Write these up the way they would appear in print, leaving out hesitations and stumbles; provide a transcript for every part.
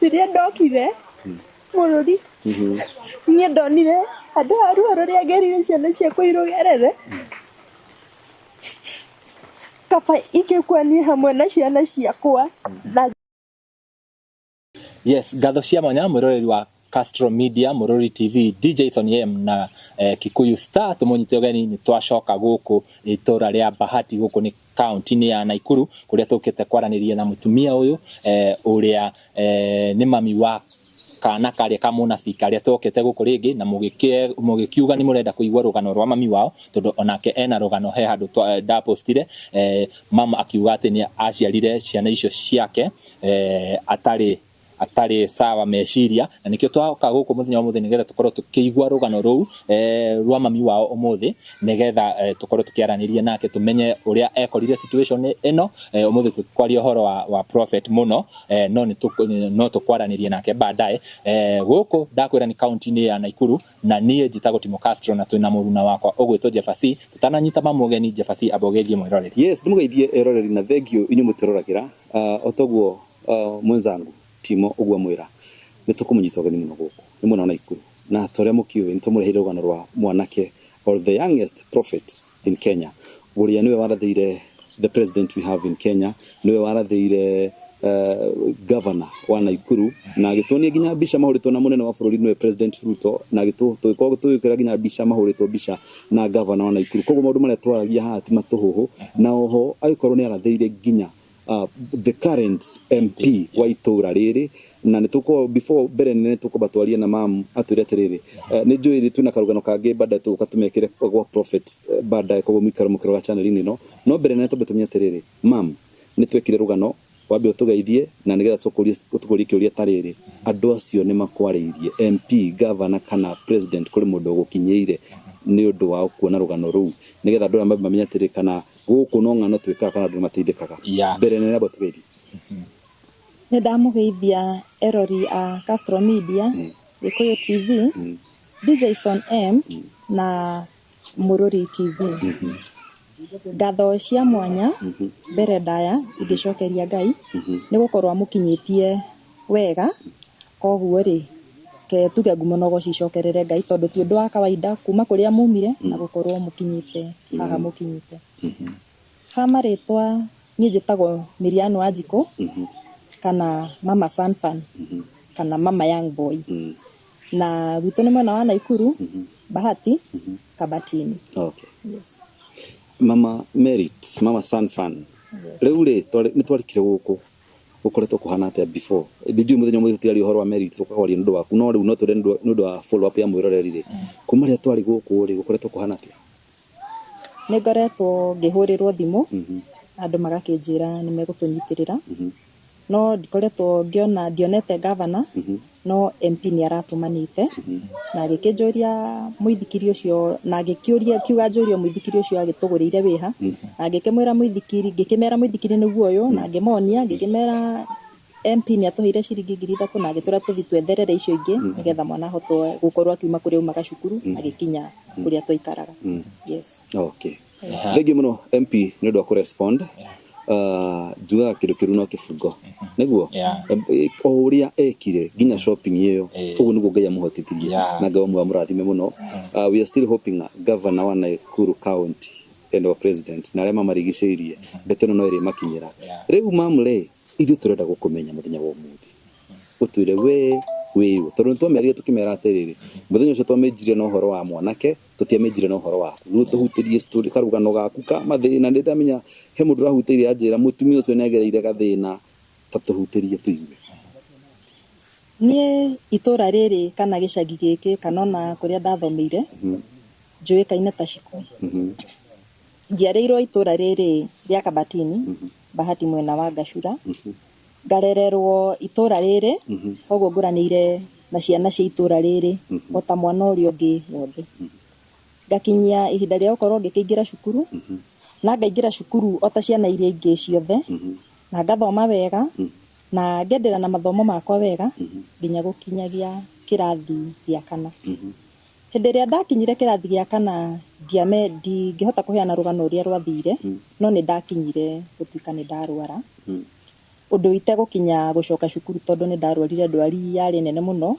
Rĩrĩa ndokire mũrũri, niĩ ndonire andũ a ruo rũrĩa ngerire ciana ciakwa irũgerere, kaba ingĩkua niĩ hamwe na ciana ciakwa na Yes, ngatho cia mwanya mwiroreri wa Castro Media, Mũrũri TV, DJ Son M na Kikuyu Star. Tũmũnyite ũgeni, nĩ twacoka gũkũ itũra rĩa Bahati, gũkũ nĩ kaunti-inĩ ya Naikuru, kũrĩa tũkĩte kwaranĩria na mũtumia ũyũ ũrĩa nĩ mami wa kana karĩa ka mũnabii karĩa twokete gũkũ rĩngĩ na mũgĩkiuga nĩ mũrenda kũigua rũgano rwa mami wao, tondũ onake ena rũgano. He handũ ndapostire mama akiuga atĩ nĩ aciarire ciana icio ciake atarĩ sawa meciria, na nĩkĩo twaoka gũkũ mũthenya wa ũmũthĩ nĩgetha tũkorwo tũkĩigua rũgano rũu rwa mami wao ũmũthĩ, nĩgetha tũkorwo tũkĩaranĩria nake tũmenye ũrĩa ekorire situation ĩno. Ũmũthĩ tũkwaria ũhoro wa prophet mũno, no no tũkwaranĩria nake baadaye. Gũkũ ndakwĩra nĩ kaunti-inĩ ya Naikuru, na niĩ njĩtagwo Timo Castro na twĩna mũruna wakwa ũgwĩtwo Jefasi. Tũtananyita mamũgeni, Jefasi, amba ũgeithie mwĩroreri. Yes, ndĩmũgeithie eroreri na thengiũ inyuĩ mũtũroragĩra. O toguo mwenzangu Timo ũguo amwĩra, nĩ tũkũmũnyita ũgeni mũno gũkũ nĩ mwena wa Naikuru, na ta ũrĩa mũkĩũĩ, nĩ twamũreheire rũgano rwa mwanake or the youngest prophet in Kenya, ũrĩa nĩwe warathĩire the president we have in Kenya, nĩwe warathĩire governor wa Naikuru, na agĩtuonia nginya mbica mahũrĩtwo na mũnene wa bũrũri, nĩwe President Ruto, na tũgĩkorwo tũgĩkĩra nginya mbica mahũrĩtwo mbica na governor wa Naikuru. Koguo maũndũ marĩa twaragia haha ti matũhũhũ, na oho agĩkorwo nĩ arathĩire nginya the current MP wa itũra rĩrĩ. Na nĩ tũkũ before mbere nĩ tũkwamba twarie na mam atwĩre atĩrĩrĩ, nĩ njũĩ twĩna karũgano kangĩ baadaye tũgũka tũmekĩre gwa prophet baadaye, koguo mũikaro mũkĩrora channel-inĩ ĩno. No mbere nene twambe tũmenye atĩrĩrĩ, mam, nĩ twekire rũgano, wambe ũtũgeithie na nĩgetha tũkũrie kĩũria ta rĩrĩ: andũ acio nĩ makwarĩirie, MP, governor kana president, kũrĩ mũndũ ũgũkinyĩire nĩ ũndũ wa kuona rũgano rũu, nĩgetha andũ aya mamenye atĩrĩ, kana gũkũ no ng'ano twĩkaga kana andũ nĩ mateithĩkaga? Mbere nene amba tũgeithie. Nĩ ndamũgeithia erori a Castro Media, Gĩkũyũ TV, DJ Son M na Mũrũri TV. Ngatho cia mwanya mbere ndaya ingĩcokeria Ngai nĩ gũkorwo amũkinyĩtie wega. Koguo rĩ, ke tuge ngumo no cicokerere Ngai, tondũ ti ũndũ wa kawaida kuma kũrĩa mumire na gũkorwo mũkinyĩte haha mũkinyĩte. Ha marĩtwa, niĩ njĩtagwo Miriam Wanjikũ kana Mama Sanfan kana Mama Young Boy, na gwitũ nĩ mwena wa Naikuru, Bahati, Kabatini. Yes. Mama Merit, Mama Sanfan. Rĩu rĩ, nĩ twarikire gũkũ, gũkoretwo kũhana atĩa before? Ndinjũĩ mũthenya ũmwe tũtiaria ũhoro wa Merit, tũkwaria nĩ ũndũ waku, no rĩu no twĩre nĩ ũndũ wa follow up ya mwĩroreri rĩ, kuma rĩrĩa twarĩ gũkũ rĩ, gũkoretwo kũhana atĩa? Nĩ ngoretwo ngĩhũrĩrwo thimũ, andũ magakĩnjĩra nĩ megũtũnyitĩrĩra, no ndikoretwo ngĩona, ndionete gavana, no MP nĩ aratũmanĩte na agĩkĩnjũria mũithikiri ũcio, na agĩkĩũria, akiuga njũrie mũithikiri ũcio agĩtũgũrĩire wĩha, na ngĩkĩmwĩra mũithikiri, ngĩkĩmera mũithikiri nĩguo ũyũ, na ngĩmonia, ngĩkĩmera MP nĩ atũheire ciringi 3000 na agĩtwĩra tũthiĩ twetherere icio ingĩ nĩgetha mwana ahote gũkorwo akiuma kũrĩa aumaga cukuru agĩkinya kũrĩa twaikaraga. Yes. Okay. Thengiũ mũno MP nĩ ũndũ wa kũrespond. Njugaga kĩndũ kĩru no kĩbungo nĩguo. O ũrĩa ekire nginya shopping ĩyo, ũguo nĩguo Ngai amũhotithirie. Na Ngai wa amũrathime mũno. We are still hoping governor wa Nakuru County and our president na arĩa mamarigicĩirie, ndeto ĩno no ĩrĩmakinyĩra. Rĩu mam rĩ, ithuĩ tũrenda gũkũmenya mũthenya wa ũmũthĩ, ũtwĩre we wĩũ, tondũ nĩ twamerire tũkĩmera atĩrĩrĩ, mũthenya ũcio twamĩnjirie na ũhoro wa mwanake, tũtiamĩnjire na ũhoro waku. Rĩu tũhutĩrie story, karũgano gaku ka mathĩna. Nĩ ndamenya he mũndũ ũrahutĩirie anjĩra mũtumia ũcio nĩ agereire gathĩna, ta tũhutĩrie tũigue. Niĩ itũra rĩrĩ kana gĩcagi gĩkĩ kana ona kũrĩa ndathomeire njũĩkaine ta Shiko. Njiarĩirwo itũra rĩrĩ rĩa Kabatini, Bahati, mwena wa Gacura. Ngarererwo itũra rĩrĩ, koguo ngũranĩire na ciana cia itũra rĩrĩ o ta mwana ũrĩa ũngĩ wothe. Ngakinyia ihinda rĩa gũkorwo ngĩkĩingĩra cukuru, na ngaingĩra cukuru o ta ciana iria ingĩ ciothe, na ngathoma wega, na ngenderea na mathomo makwa wega nginya gũkinyagia kĩrathi gĩa kana. Hĩndĩ ĩrĩa ndakinyire kĩrathi gĩa kana, ndiame ndingĩhota kũheana rũgano ũrĩa rwathire, no nĩ ndakinyire gũtuĩka nĩ ndarwara. Ũndũ itegũkinya gũcoka cukuru tondũ nĩ ndarwarire ndwari yarĩ nene mũno,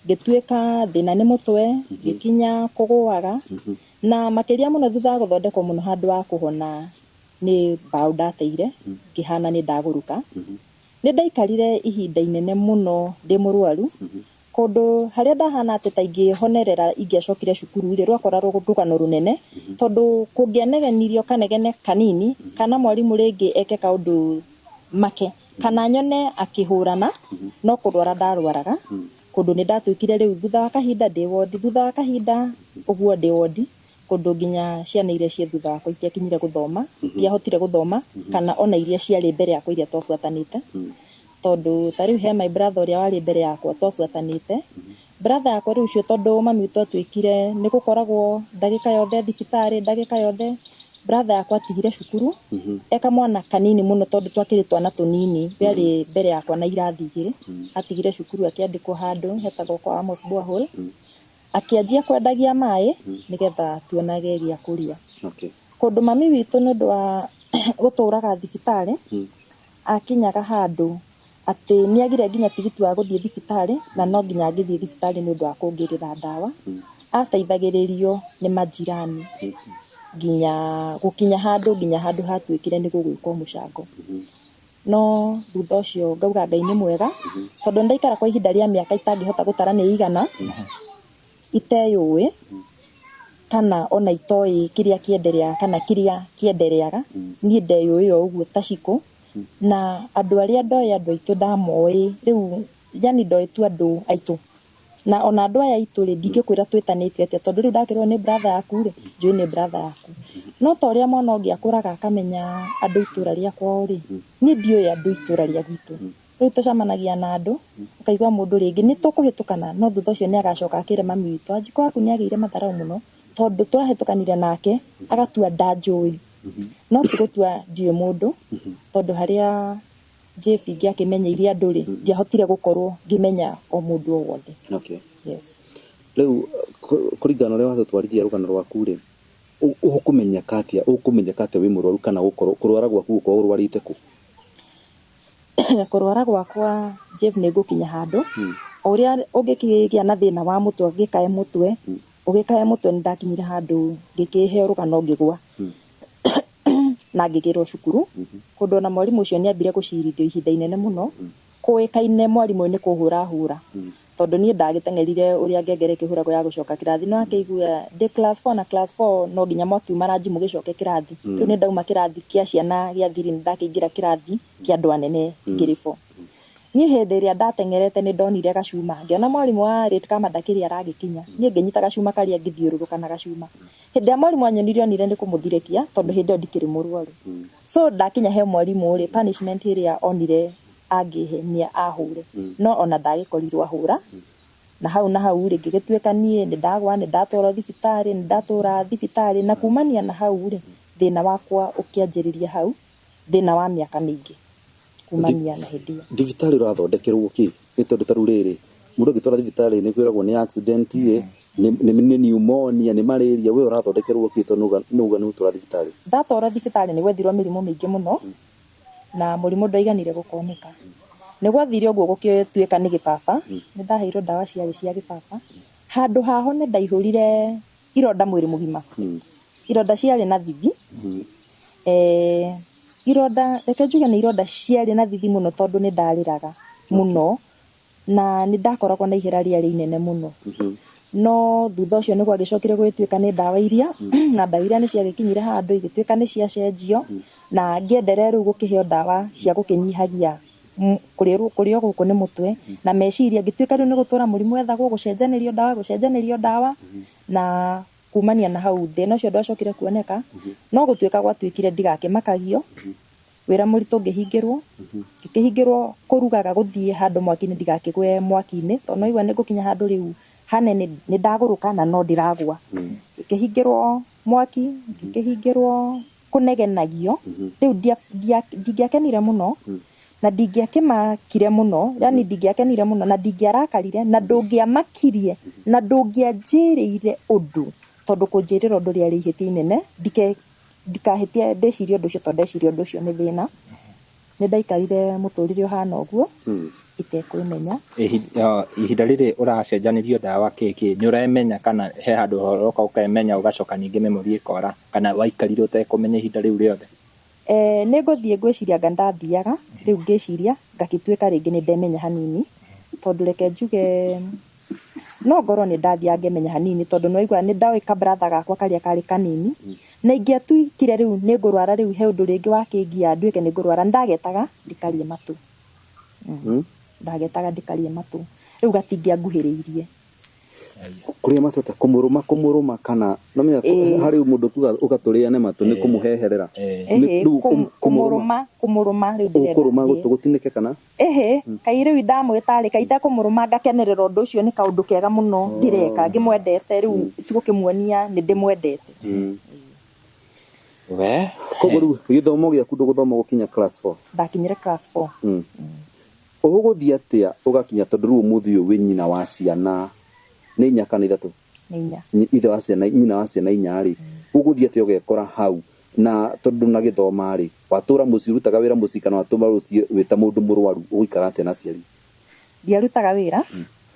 ngĩtuĩka thĩna nĩ mũtwe, ngĩkinya kũgũaga, na makĩria mũno thutha wa gũthondekwo mũno handũ wa kũhona nĩ mbaũ ndateire, ngĩhana nĩ ndagũrũka. Nĩ ndaikarire ihinda inene mũno ndĩ mũrwaru, kũndũ harĩa ndahana atĩ ta ingĩhonerera ingĩacokire cukuru rĩ, rwakoragwo rũgano rũnene, tondũ kũngĩanegenirio kanegene kanini, kana mwarimũ rĩngĩ eke kaũndũ make, kana nyone akĩhũrana, no kũrwara ndarwaraga, kũndũ nĩ ndatuĩkire rĩu thutha wa kahinda ndĩ wondi, thutha wa kahinda ũguo ndĩ wondi, kũndũ nginya ciana iria ciĩ thutha wakwa itiakinyire gũthoma, itiahotire gũthoma, kana ona iria ciarĩ mbere yakwa iria twabuatanĩte. Tondũ ta rĩu he my brother ũrĩa warĩ mbere yakwa twabuatanĩte, brother yakwa rĩu ũcio tondũ mami witũ atuĩkire nĩ gũkoragwo ndagĩka yothe thibitarĩ, ndagĩka yothe, brother yakwa atigire cukuru, e kamwana kanini mũno tondũ twakĩrĩ twana tũnini, we arĩ mbere yakwa na irathi igĩrĩ, atigire cukuru akĩandĩkwo handũ hetagwo kwa Amos Borehole, akĩanjia kwendagia maĩ nĩgetha tuonage gĩa kũrĩa. Kũndũ mami witũ nĩ ũndũ wa gũtũraga thibitarĩ, akinyaga handũ atĩ nĩ agire nginya tigiti wa gũthiĩ thibitarĩ, na no nginya angĩthiĩ thibitarĩ nĩ ũndũ wa kũngĩrĩra ndawa. Ateithagĩrĩrio nĩ majirani nginya gũkinya handũ, nginya handũ hatuĩkire nĩ gũgwĩkwo mũcango. No thutha ũcio ngauga Ngai nĩ mwega, tondũ ndaikara kwa ihinda rĩa mĩaka itangĩhota gũtara nĩ igana, iteyũĩ kana ona itoĩ kĩrĩa kĩendereaga kana kĩrĩa kĩendereaga, niĩ ndeyũĩ o ũguo ta cikũ, na andũ arĩa ndoĩ andũ aitũ ndamoĩ rĩu, yani ndoĩ tu andũ aitũ, na ona andũ aya aitũ rĩ, ndingĩkwĩra twĩtanĩtio atĩa, tondũ rĩu ndakĩrwo nĩ brother yaku rĩ, njũĩ nĩ brother yaku, no ta ũrĩa mwana ũngĩ akũraga akamenya andũ itũra rĩa kwao rĩ, niĩ ndiũĩ andũ itũra rĩa gwitũ. Rĩu tũcemanagia na andũ, ũkaigua mũndũ rĩngĩ nĩ tũkũhĩtũkana, no thutha ũcio nĩ agacoka akĩre mami witũ, Wanjikũ waku nĩ agĩire matharaũ mũno, tondũ tũrahĩtũkanire nake agatua ndanjũĩ, no ti gũtua ndiũĩ mũndũ, tondũ harĩa Jeff ingĩakĩmenyeire andũ rĩ, ndiahotire gũkorwo ngĩmenya o mũndũ o wothe. Yes. Rĩu kũringana na ũrĩa watũtwarithia rũgano rwaku rĩ, ũkũmenyeka atĩa wĩ mũrwaru, kana gũkorwo kũrwara gwaku gũkorwo ũrwarĩte kũ? Kũrwara gwakwa, Jeff, nĩ ngũkinya handũ o ũrĩa ũngĩkĩgĩa na thĩna wa mũtwe, ũgĩkae mũtwe, ũgĩkae mũtwe, nĩ ndakinyire handũ ngĩkĩheo rũgano ngĩgwa na ngĩgĩrwo cukuru, kũndũ ona mwarimũ ũcio nĩ ambire gũcirithio ihinda inene mũno, kũĩkaine mwarimũ ũyũ nĩ kũhũra hũra, tondũ niĩ ndagĩteng'erire ũrĩa ngengere ĩkĩhũragwo ya gũcoka kĩrathi, no akĩigua ndĩ class 4, na class 4 no nginya mwakiuma ranji mũgĩcoke kĩrathi. Rĩu nĩ ndauma kĩrathi kĩa ciana gĩa thiri, nĩ ndakĩingĩra kĩrathi kĩa andũ anene ngĩrĩ 4. Niĩ hĩndĩ ĩrĩa ndateng'erete nĩ ndonire gacuma, ngĩona mwarimũ wa rate kama ndakĩrĩ aragĩkinya, niĩ ngĩnyita gacuma karĩa ngĩthiũrũrũka na gacuma. Hĩndĩ ĩrĩa mwarimũ anyonirie, onire nĩ kũmũthirĩkia, tondũ hĩndĩ ĩyo ndikĩrĩ mũrwaru. So ndakinya he mwarimũ rĩ, punishment ĩrĩa onire angĩhe nĩ ahũre, no ona ndagĩkorirwo ahũra na hau na hau rĩ, ngĩgĩtuĩka niĩ nĩ ndagwa, nĩ ndatwarwo thibitarĩ, nĩ ndatũra thibitarĩ, na kumania na hau rĩ, thĩna wakwa ũkĩanjĩrĩria hau, thĩna wa mĩaka mĩingĩ kumania na hĩndĩ ĩyo. Thibitarĩ ũrathondekerwo kĩ? Nĩ tondũ ta rĩu rĩrĩ, mũndũ angĩtwara thibitarĩ nĩ kwĩragwo nĩ accident ĩ, nĩ pneumonia, nĩ malaria. We ũrathondekerwo kĩ, tondũ nĩ uga nĩ ũtwara thibitarĩ? Ndatwarwo thibitarĩ nĩ gwethirwo mĩrimũ mĩingĩ mũno, na mũrimũ ndwaiganire gũkoneka. Nĩ gwathire ũguo gũgĩtuĩka nĩ gĩbaba, nĩ ndaheirwo ndawa ciarĩ cia gĩbaba. Handũ haho nĩ ndaihũrire ironda mwĩrĩ mũgima, ironda ciarĩ na thithi, ironda, reke njuge nĩ ironda ciarĩ na thithi mũno, tondũ nĩ ndarĩraga mũno na nĩ ndakoragwo na ihera rĩarĩ inene mũno. No thutha ũcio nĩ gwagĩcokire gũgĩtuĩka nĩ ndawa iria, na ndawa iria nĩ ciagĩkinyire handũ igĩtuĩka nĩ ciacenjio, na ngĩenderea rĩu gũkĩheo ndawa cia gũkĩnyihagia kũrĩo gũkũ nĩ mũtwe na meciria, ngĩtuĩka rĩu nĩ gũtũra mũrimũ wethagwo gũcenjanĩrio ndawa, gũcenjanĩrio ndawa, na kumania na hau thĩna ũcio ndwacokire kuoneka. No gũtuĩka gwatuĩkire ndigakĩmakagio, wĩra mũritũ ngĩhingĩrwo, ngĩkĩhingĩrwo kũrugaga, gũthiĩ handũ mwaki-inĩ ndigakĩgwe mwaki-inĩ, tondũ no igua nĩ ngũkinya handũ rĩu hanene nĩ ndagũrũka na no ndĩragwa. Ngĩkĩhingĩrwo mwaki, ngĩkĩhingĩrwo kũnegenagio. Rĩu ndingĩakenire mũno na ndingĩakĩmakire mũno, yani ndingĩakenire mũno na ndingĩarakarire na ndũngĩamakirie na ndũngĩanjĩrĩire ũndũ, tondũ kũnjĩrĩra ũndũ rĩarĩ ihĩtia inene. Ndikahĩtie ndĩcirie ũndũ ũcio, tondũ ndeciria ũndũ ũcio nĩ thĩna. Nĩ ndaikarire mũtũrĩre ũhana ũguo itekwĩmenya. Ihinda rĩrĩ ũracenjanĩrio ndawa kĩkĩ, nĩ ũremenya kana he handũ ũroka ũkemenya ũgacoka ningĩ memory ĩkora, kana waikarire ũtekũmenya ihinda rĩu rĩothe? Nĩ ngũthiĩ ngwĩciria anga ndathiaga rĩu ngĩciria ngagĩtuĩka rĩngĩ nĩ ndemenya hanini, tondũ reke njuge no ngorwo nĩ ndathiaga ngemenya hanini, tondũ nĩ waigua nĩ ndoĩ ka brother gakwa karĩa karĩ kanini, na ingĩatuĩkire rĩu nĩ ngũrwara, rĩu he ũndũ rĩngĩ wakĩngia nduĩke nĩ ngũrwara, nĩ ndagetaga ndikarie matũ. Ndagetaga ndikarie matũ, rĩu gatingĩanguhĩrĩirie. Kũrĩa matũ atĩa? Kũmũrũma kũmũrũma kana no menya harĩ mũndũ kuga ũgatũrĩane matũ nĩ kũmũheherera. Rĩu kũmũrũma kũmũrũma rĩu ndĩrenda ũkũrũma gũtũ gũtinĩke kana? Ĩhĩ, kai rĩu ndamwĩta rĩ, kai itekũmũrũma ngakenerera ũndũ ũcio, nĩ kaũndũ kega mũno ndĩreka ngĩmwendete, rĩu tigũkĩmuonia nĩ ndĩmwendete. We Koguo rĩu gĩthomo gĩaku ndũgũthoma gũkinya class 4? Ndakinyire class 4. Ũgũthiĩ atĩa ũgakinya, tondũ rĩu ũmũthĩ ũyũ wĩ nyina wa ciana nĩ inya kana ithatũ? Nĩ inya. Ithe wa ciana, nyina wa ciana inya rĩ, ũgũthiĩ atĩa ũgekora hau, na tondũ ndũnagĩthoma rĩ, watũra mũciĩ ũrutaga wĩra mũciĩ kana watũra mũciĩ wĩ ta mũndũ mũrwaru, ũgũikara atĩa na aciari? Ndiarutaga wĩra,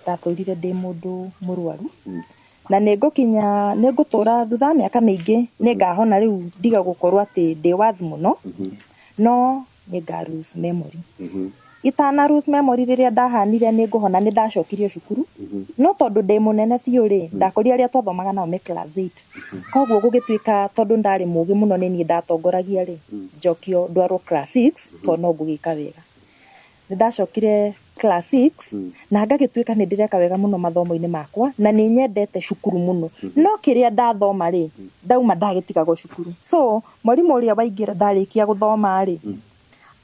ndatũrire ndĩ mũndũ mũrwaru, na nĩ ngũkinya nĩ ngũtũra thutha wa mĩaka mĩingĩ nĩ ngahona, rĩu ndiga gũkorwo atĩ ndĩ wathi mũno, no nĩ nga lose memory. Itana lose memory, rĩrĩa ndahanire nĩ ngũhona, nĩ ndacokirio cukuru, no tondũ ndĩ mũnene biũ rĩ, ndakorire arĩa twathomaga nao me class 8, koguo gũgĩtuĩka tondũ ndarĩ mũgĩ mũno, nĩ niĩ ndatongoragia rĩ, njokio ndwarwo class 6 tondũ no ngũgĩka wega. Nĩ ndacokire class 6 na ngagĩtuĩka nĩ ndĩreka wega mũno mathomo-inĩ makwa, na nĩ nyendete cukuru mũno, no kĩrĩa ndathoma rĩ, ndauma ndagĩtigagwo cukuru. So mwarimũ ũrĩa waingĩra ndarĩkia gũthoma rĩ,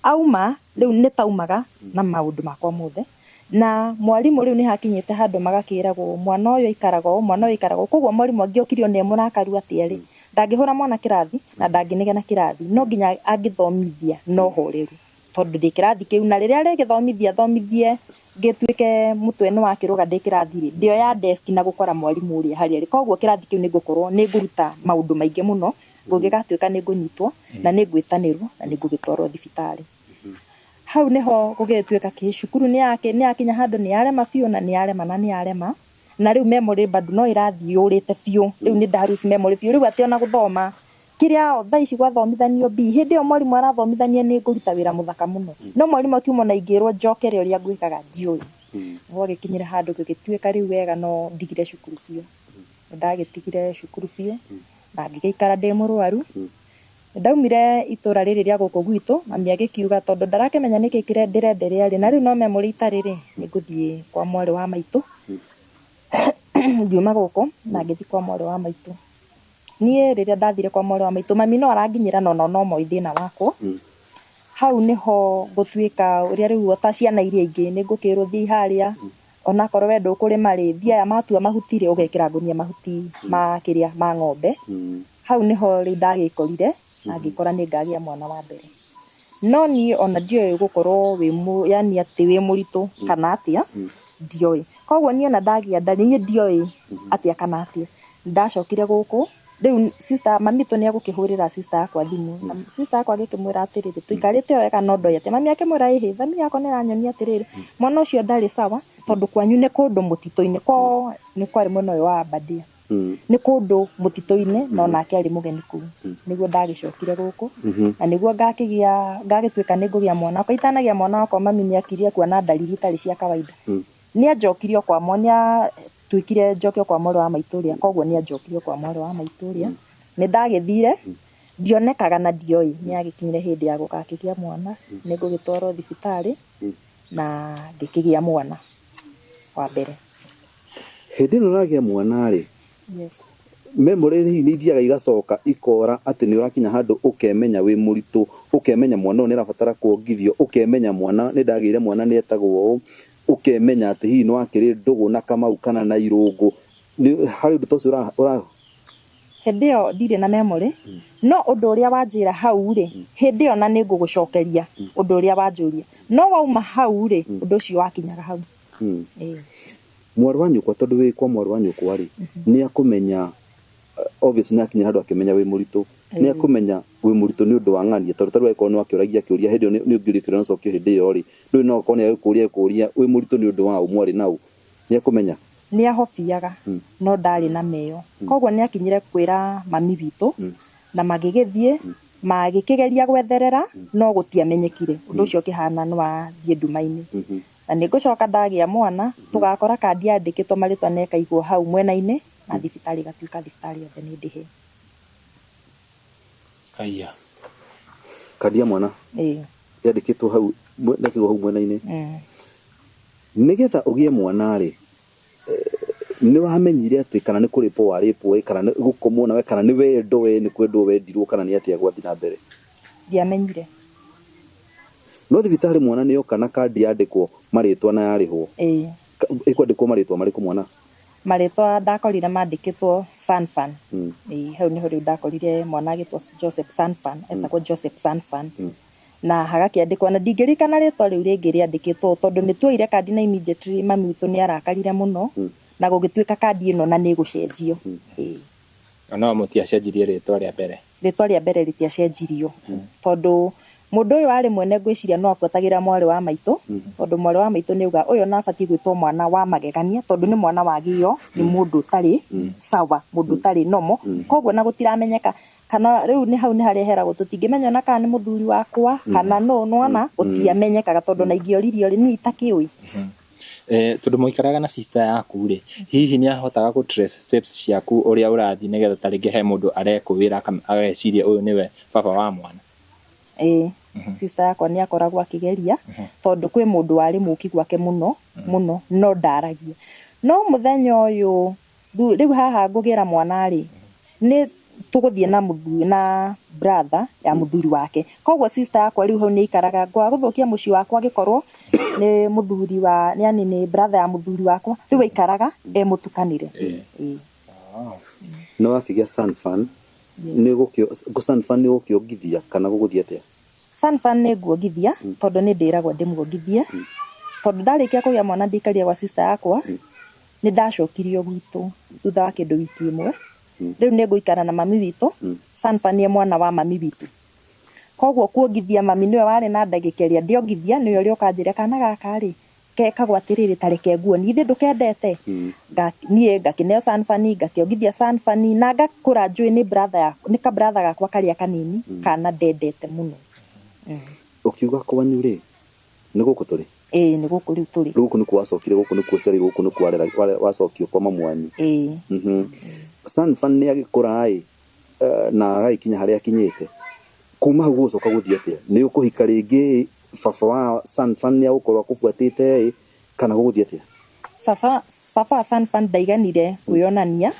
auma rĩu nĩ taumaga na maũndũ makwa mothe, na mwarimũ rĩu nĩ hakinyĩte handũ magakĩragwo mwana ũyũ aikaraga ũũ, mwana ũyũ aikaraga ũũ. Koguo mwarimũ angĩokire ona e mũrakaru atĩa rĩ, ndangĩhũra mwana kĩrathi na ndangĩnegena kĩrathi, no nginya angĩthomithia no horeru, tondũ ndĩ kĩrathi kĩu, na rĩrĩa arĩgĩthomithia athomithie ngĩtuĩke mũtwe nĩ wakĩrũga ndĩ kĩrathi rĩ, ndĩoya desk na gũkora mwarimũ ũrĩa harĩa arĩ. Koguo kĩrathi kĩu nĩ ngũkorwo nĩ ngũruta maũndũ maingĩ mũno, gũgĩgatuĩka nĩ ngũnyitwo na nĩ ngwĩtanĩrwo na nĩ ngũgĩtwarwo thibitarĩ. Hau nĩho gũgĩtuĩka kĩ cukuru nĩ yakinya handũ nĩ yarema biũ, na nĩ yarema na nĩ yarema, na rĩu memory bado no ĩrathiĩ yũrĩte biũ. Rĩu nĩ nda lose memory biũ, rĩu atĩ ona gũthoma kĩrĩa thaa ici gwathomithanio B, hĩndĩ ĩyo mwarimũ arathomithania nĩ ngũruta wĩra mũthaka mũno, no mwarimũ akiuma ona ingĩrwo njokere ũrĩa ngwĩkaga ndiũĩ. Gwagĩkinyire handũ gũgĩtuĩka rĩu wega no ndigire cukuru biũ. Ndagĩtigire cukuru biũ na ngĩgĩikara ndĩ mũrwaru. Ndaumire itũra rĩrĩ rĩa gũkũ gwitũ, mami agĩkiuga tondũ ndarakĩmenya nĩkĩ ndĩrenderea rĩ, na rĩu no memory itarĩ rĩ, nĩ ngũthiĩ kwa mwarĩ wa maitũ. Ngiuma gũkũ na ngĩthiĩ kwa mwarĩ wa maitũ. Niĩ rĩrĩa ndathire kwa mwarĩ wa maitũ, mami no aranginyĩra no no moĩ thĩna wakwa. Hau nĩho ngũtuĩka ũrĩa rĩu ota ciana iria ingĩ nĩ ngũkĩrwo thiĩ harĩa, onakorwo we ndũkũrĩma rĩ, thiĩ aya matua mahuti rĩ, ũgekĩra ngũnia mahuti ma kĩrĩa ma ng'ombe. Hau nĩho rĩu ndagĩkorire na ngĩkora nĩ ngagĩa mwana wa mbere, no niĩ ona ndioĩ gũkorwo wĩ yani atĩ wĩ mũritũ kana atĩa, ndioĩ. Koguo niĩ ona ndagĩa nda, niĩ ndioĩ atĩa kana atĩa. Ndacokire gũkũ rĩu, sister mami tũ nĩ egũkĩhũrĩra sister yakwa thimũ, na sister yakwa agĩkĩmwĩra atĩrĩrĩ, tũikarĩte o wega no ndoĩ atĩ mami akĩmwĩra ĩhĩ, thami yakwa nĩ ĩranyonia atĩrĩrĩ, mwana ũcio ndarĩ sawa, tondũ kwanyu nĩ kũndũ mũtitũ-inĩ, kwao nĩ kwarĩ mwena ũyũ wa Aberdare, nĩ kũndũ mũtitũ-inĩ, na onake arĩ mũgeni kũu. Nĩguo ndagĩcokire gũkũ na nĩguo ngakĩgĩa ngagĩtuĩka nĩ ngũgĩa mwana wakwa. Itanagĩa mwana wakwa, mami nĩ akirie kuona ndariri itarĩ cia kawaida. Nĩ anjokirio kwa nĩ atuĩkire njokio kwa mwarĩ wa maitũ ũrĩa, koguo nĩ anjokirio kwa mwarĩ wa maitũ ũrĩa. Nĩ ndagĩthire ndionekaga na ndioĩ nĩ agĩkinyire hĩndĩ ya gũgakĩgĩa mwana, nĩ ngũgĩtwarwo thibitarĩ na ngĩkĩgĩa mwana wa mbere. Hĩndĩ ĩno ũragĩa mwana rĩ, Yes. memory hihi nĩ ithiaga igacoka ikora, atĩ nĩ ũrakinya handũ ũkemenya wĩ mũritũ, ũkemenya mwana ũyũ nĩ arabatara kuongithio, ũkemenya mwana nĩ ndagĩire mwana nĩ etagwo ũũ, ũkemenya atĩ hihi nĩ wakĩrĩ ndũgũ na Kamau kana na Irũngũ, nĩ harĩ ũndũ ta ũcio ũra Hĩndĩ ĩyo ndirĩ na memory, no ũndũ ũrĩa wanjĩra hau rĩ, hĩndĩ ĩyo na nĩ ngũgũcokeria ũndũ ũrĩa wanjũria, no wauma hau rĩ, ũndũ ũcio wakinyaga hau. Ĩĩ. Mwarĩ wa nyũkwa, tondũ wĩ kwa mwarĩ wa nyũkwa rĩ, nĩ akũmenya, obviously nĩ akinya handũ akĩmenya wĩ mũritũ, nĩ akũmenya Wĩ mũritũ nĩ ũndũ wa ng'ania, tondũ tarĩu angĩkorwo nĩ wakĩũragia kĩũria hĩndĩ ĩyo nĩ ũngĩũria kĩũria na ũcokio hĩndĩ ĩyo rĩ, ndũĩ no akorwo nĩ egũkũria ekũria wĩ mũritũ nĩ ũndũ wa ũ, mwarĩ na ũ, nĩ ekũmenya? Nĩ ahobiaga no ndarĩ na meyo, koguo nĩ akinyire kwĩra mami witũ na magĩgĩthiĩ magĩkĩgeria gwetherera no gũtiamenyekire. Ũndũ ũcio ũkĩhana nĩ wathiĩ nduma-inĩ. Na nĩ ngũcoka ndagĩa mwana tũgakora kandi yandĩkĩtwo marĩtwa na ĩkaigwo hau mwena-inĩ na thibitarĩ ĩgatuĩka thibitarĩ yothe nĩ ndĩhe. Kaiya. Kandi ya mwana Ĩĩ. yandĩkĩtwo hau ndakĩgwo hau mwena-inĩ. Nĩgetha ũgĩe mwana rĩ, nĩ wamenyire atĩ kana nĩ kũrĩpwo warĩpwo ĩ, kana nĩ gũkomwo nawe, kana nĩ wendo we nĩ kwendwo wendirwo, kana nĩ atĩa gwathiĩ na mbere? Ndiamenyire. No thibitarĩ mwana nĩ oka na kandi yandĩkwo marĩtwa na yarĩhwo. Ĩĩ. Ĩkwandĩkwo marĩtwa marĩkũ mwana? Marĩtwa ndakorire mandĩkĩtwo Sanfan. Ĩĩ, hau nĩho rĩu ndakorire mwana agĩtwo Joseph Sanfan, etagwo Joseph Sanfan. Na hagakĩandĩkwo, na ndingĩririkana rĩtwa rĩu rĩngĩ rĩandĩkĩtwo tondũ nĩ tuoire kandi na immediately mami witũ nĩ arakarire mũno na gũgĩtuĩka kandi ĩno na nĩ ĩgũcenjio. Ĩĩ. No mũtiacenjirie rĩtwa rĩa mbere? Rĩtwa rĩa mbere rĩtiacenjirio tondũ mũndũ ũyũ warĩ mwene ngwĩciria no abuatagĩra mwarĩ wa maitũ, tondũ mwarĩ wa maitũ nĩ auga ũyũ na abatiĩ gwĩtwo mwana wa magegania tondũ nĩ mwana wagĩo nĩ mũndũ ũtarĩ sawa, mũndũ ũtarĩ nomo, koguo na gũtiramenyeka kana rĩu nĩ hau nĩ harĩa heragwo tũtingĩmenya ona kana nĩ mũthuri wakwa kana no nwana, gũtiamenyekaga tondũ na ingĩoririo rĩ niĩ itakĩũĩ. Tondũ mũikaraga na sister yaku rĩ, hihi nĩ ahotaga gũ trace steps ciaku ũrĩa ũrathiĩ nĩgetha ta rĩngĩ he mũndũ arekũĩra ageciria ũyũ nĩwe baba wa mwana? Ĩĩ, sister yakwa nĩ akoragwo akĩgeria tondũ kwĩ mũndũ warĩ mũki gwake mũno mũno no ndaragia. No mũthenya ũyũ rĩu haha ngũgĩra mwana rĩ, nĩ tũgũthiĩ na mũthuri na brother ya mũthuri wake, koguo sister yakwa rĩu hau nĩ aikaraga ngwaga gũthũkia mũciĩ wakwa angĩkorwo nĩ mũthuri wa, yani nĩ brother ya mũthuri wakwa, rĩu aikaraga e mũtukanĩre. Ĩĩ. Nĩ wakĩgĩa Sanfan, nĩ gũkĩo Sanfan nĩ gũkĩongithia kana gũgũthiĩ atĩa? Sanfan nĩ nguongithia tondũ nĩ ndĩragwo ndĩmuongithie, tondũ ndarĩkia kũgĩa mwana ndikaria gwa sister yakwa, nĩ ndacokirio gwitũ thutha wa kĩndũ wiki ĩmwe. Rĩu nĩ ngũikara na mami witũ, Sanfan nĩ mwana wa mami witũ, koguo kuongithia mami nĩwe warĩ na ndagĩka ĩrĩa ndĩongithia, nĩwe ũrĩa ũkanjĩra kana gaka rĩ kekagwo atĩrĩrĩ, ta reke nguonie ithe ndũkendete. Niĩ ngakĩneo Sanfan, ngakĩongithia Sanfan na ngakũra njũĩ nĩ brother ya, nĩ ka brother gakwa karĩa kanini kana ndendete mũno. Ũkiuga kwanyu rĩ, nĩ gũkũ tũrĩ? Ĩĩ, nĩ gũkũ rĩu tũrĩ. Rĩu gũkũ nĩkuo wacokire, gũkũ nĩkuo ũciarĩirwo, gũkũ nĩkuo wacokio kwa mamu wanyu. Ĩĩ. Sanfan nĩ agĩkũra ĩ, na agagĩkinya harĩa akinyĩte, kuma hau gũgũcoka gũthiĩ atĩa? Nĩ ũkũhika rĩngĩ, baba wa Sanfan nĩ agũkorwo akũbuatĩte ĩ, kana gũgũthiĩ atĩa? Sasa baba wa Sanfan ndaiganire kwĩyonania,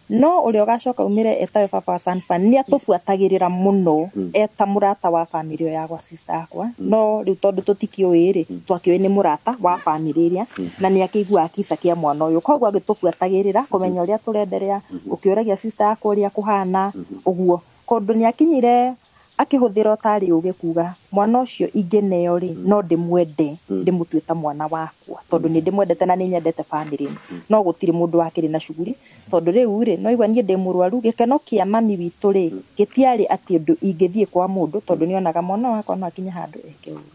no ũrĩa ũgacoka umĩre etawe baba wa Sanfan nĩ atũbuatagĩrĩra mũno eta mũrata wa bamĩrĩ ĩyo ya gwa sister yakwa, no rĩu tondũ tũtikĩũĩ rĩ, twakĩũĩ nĩ mũrata wa bamĩrĩ ĩrĩa na nĩ akĩiguaga kisa kĩa mwana ũyũ, koguo agĩtũbuatagĩrĩra kũmenya ũrĩa tũrenderea, ũkĩũragia sister yakwa ũrĩa kũhana ũguo, kũndũ nĩ akinyire akĩhũthĩra ũtarĩ ũgĩ kuga mwana ũcio ingĩneo rĩ no ndĩmwende, ndĩmũtue ta mwana wakwa tondũ nĩ ndĩmwendete na nĩ nyendete bamĩrĩ ĩno, no gũtirĩ mũndũ wakĩrĩ na cuguri tondũ rĩu rĩ no igua niĩ ndĩ mũrwaru, gĩkeno kĩa mami witũ rĩ gĩtiarĩ atĩ ũndũ ingĩthiĩ kwa mũndũ tondũ nĩonaga mwana wakwa no akinye handũ eke ũru,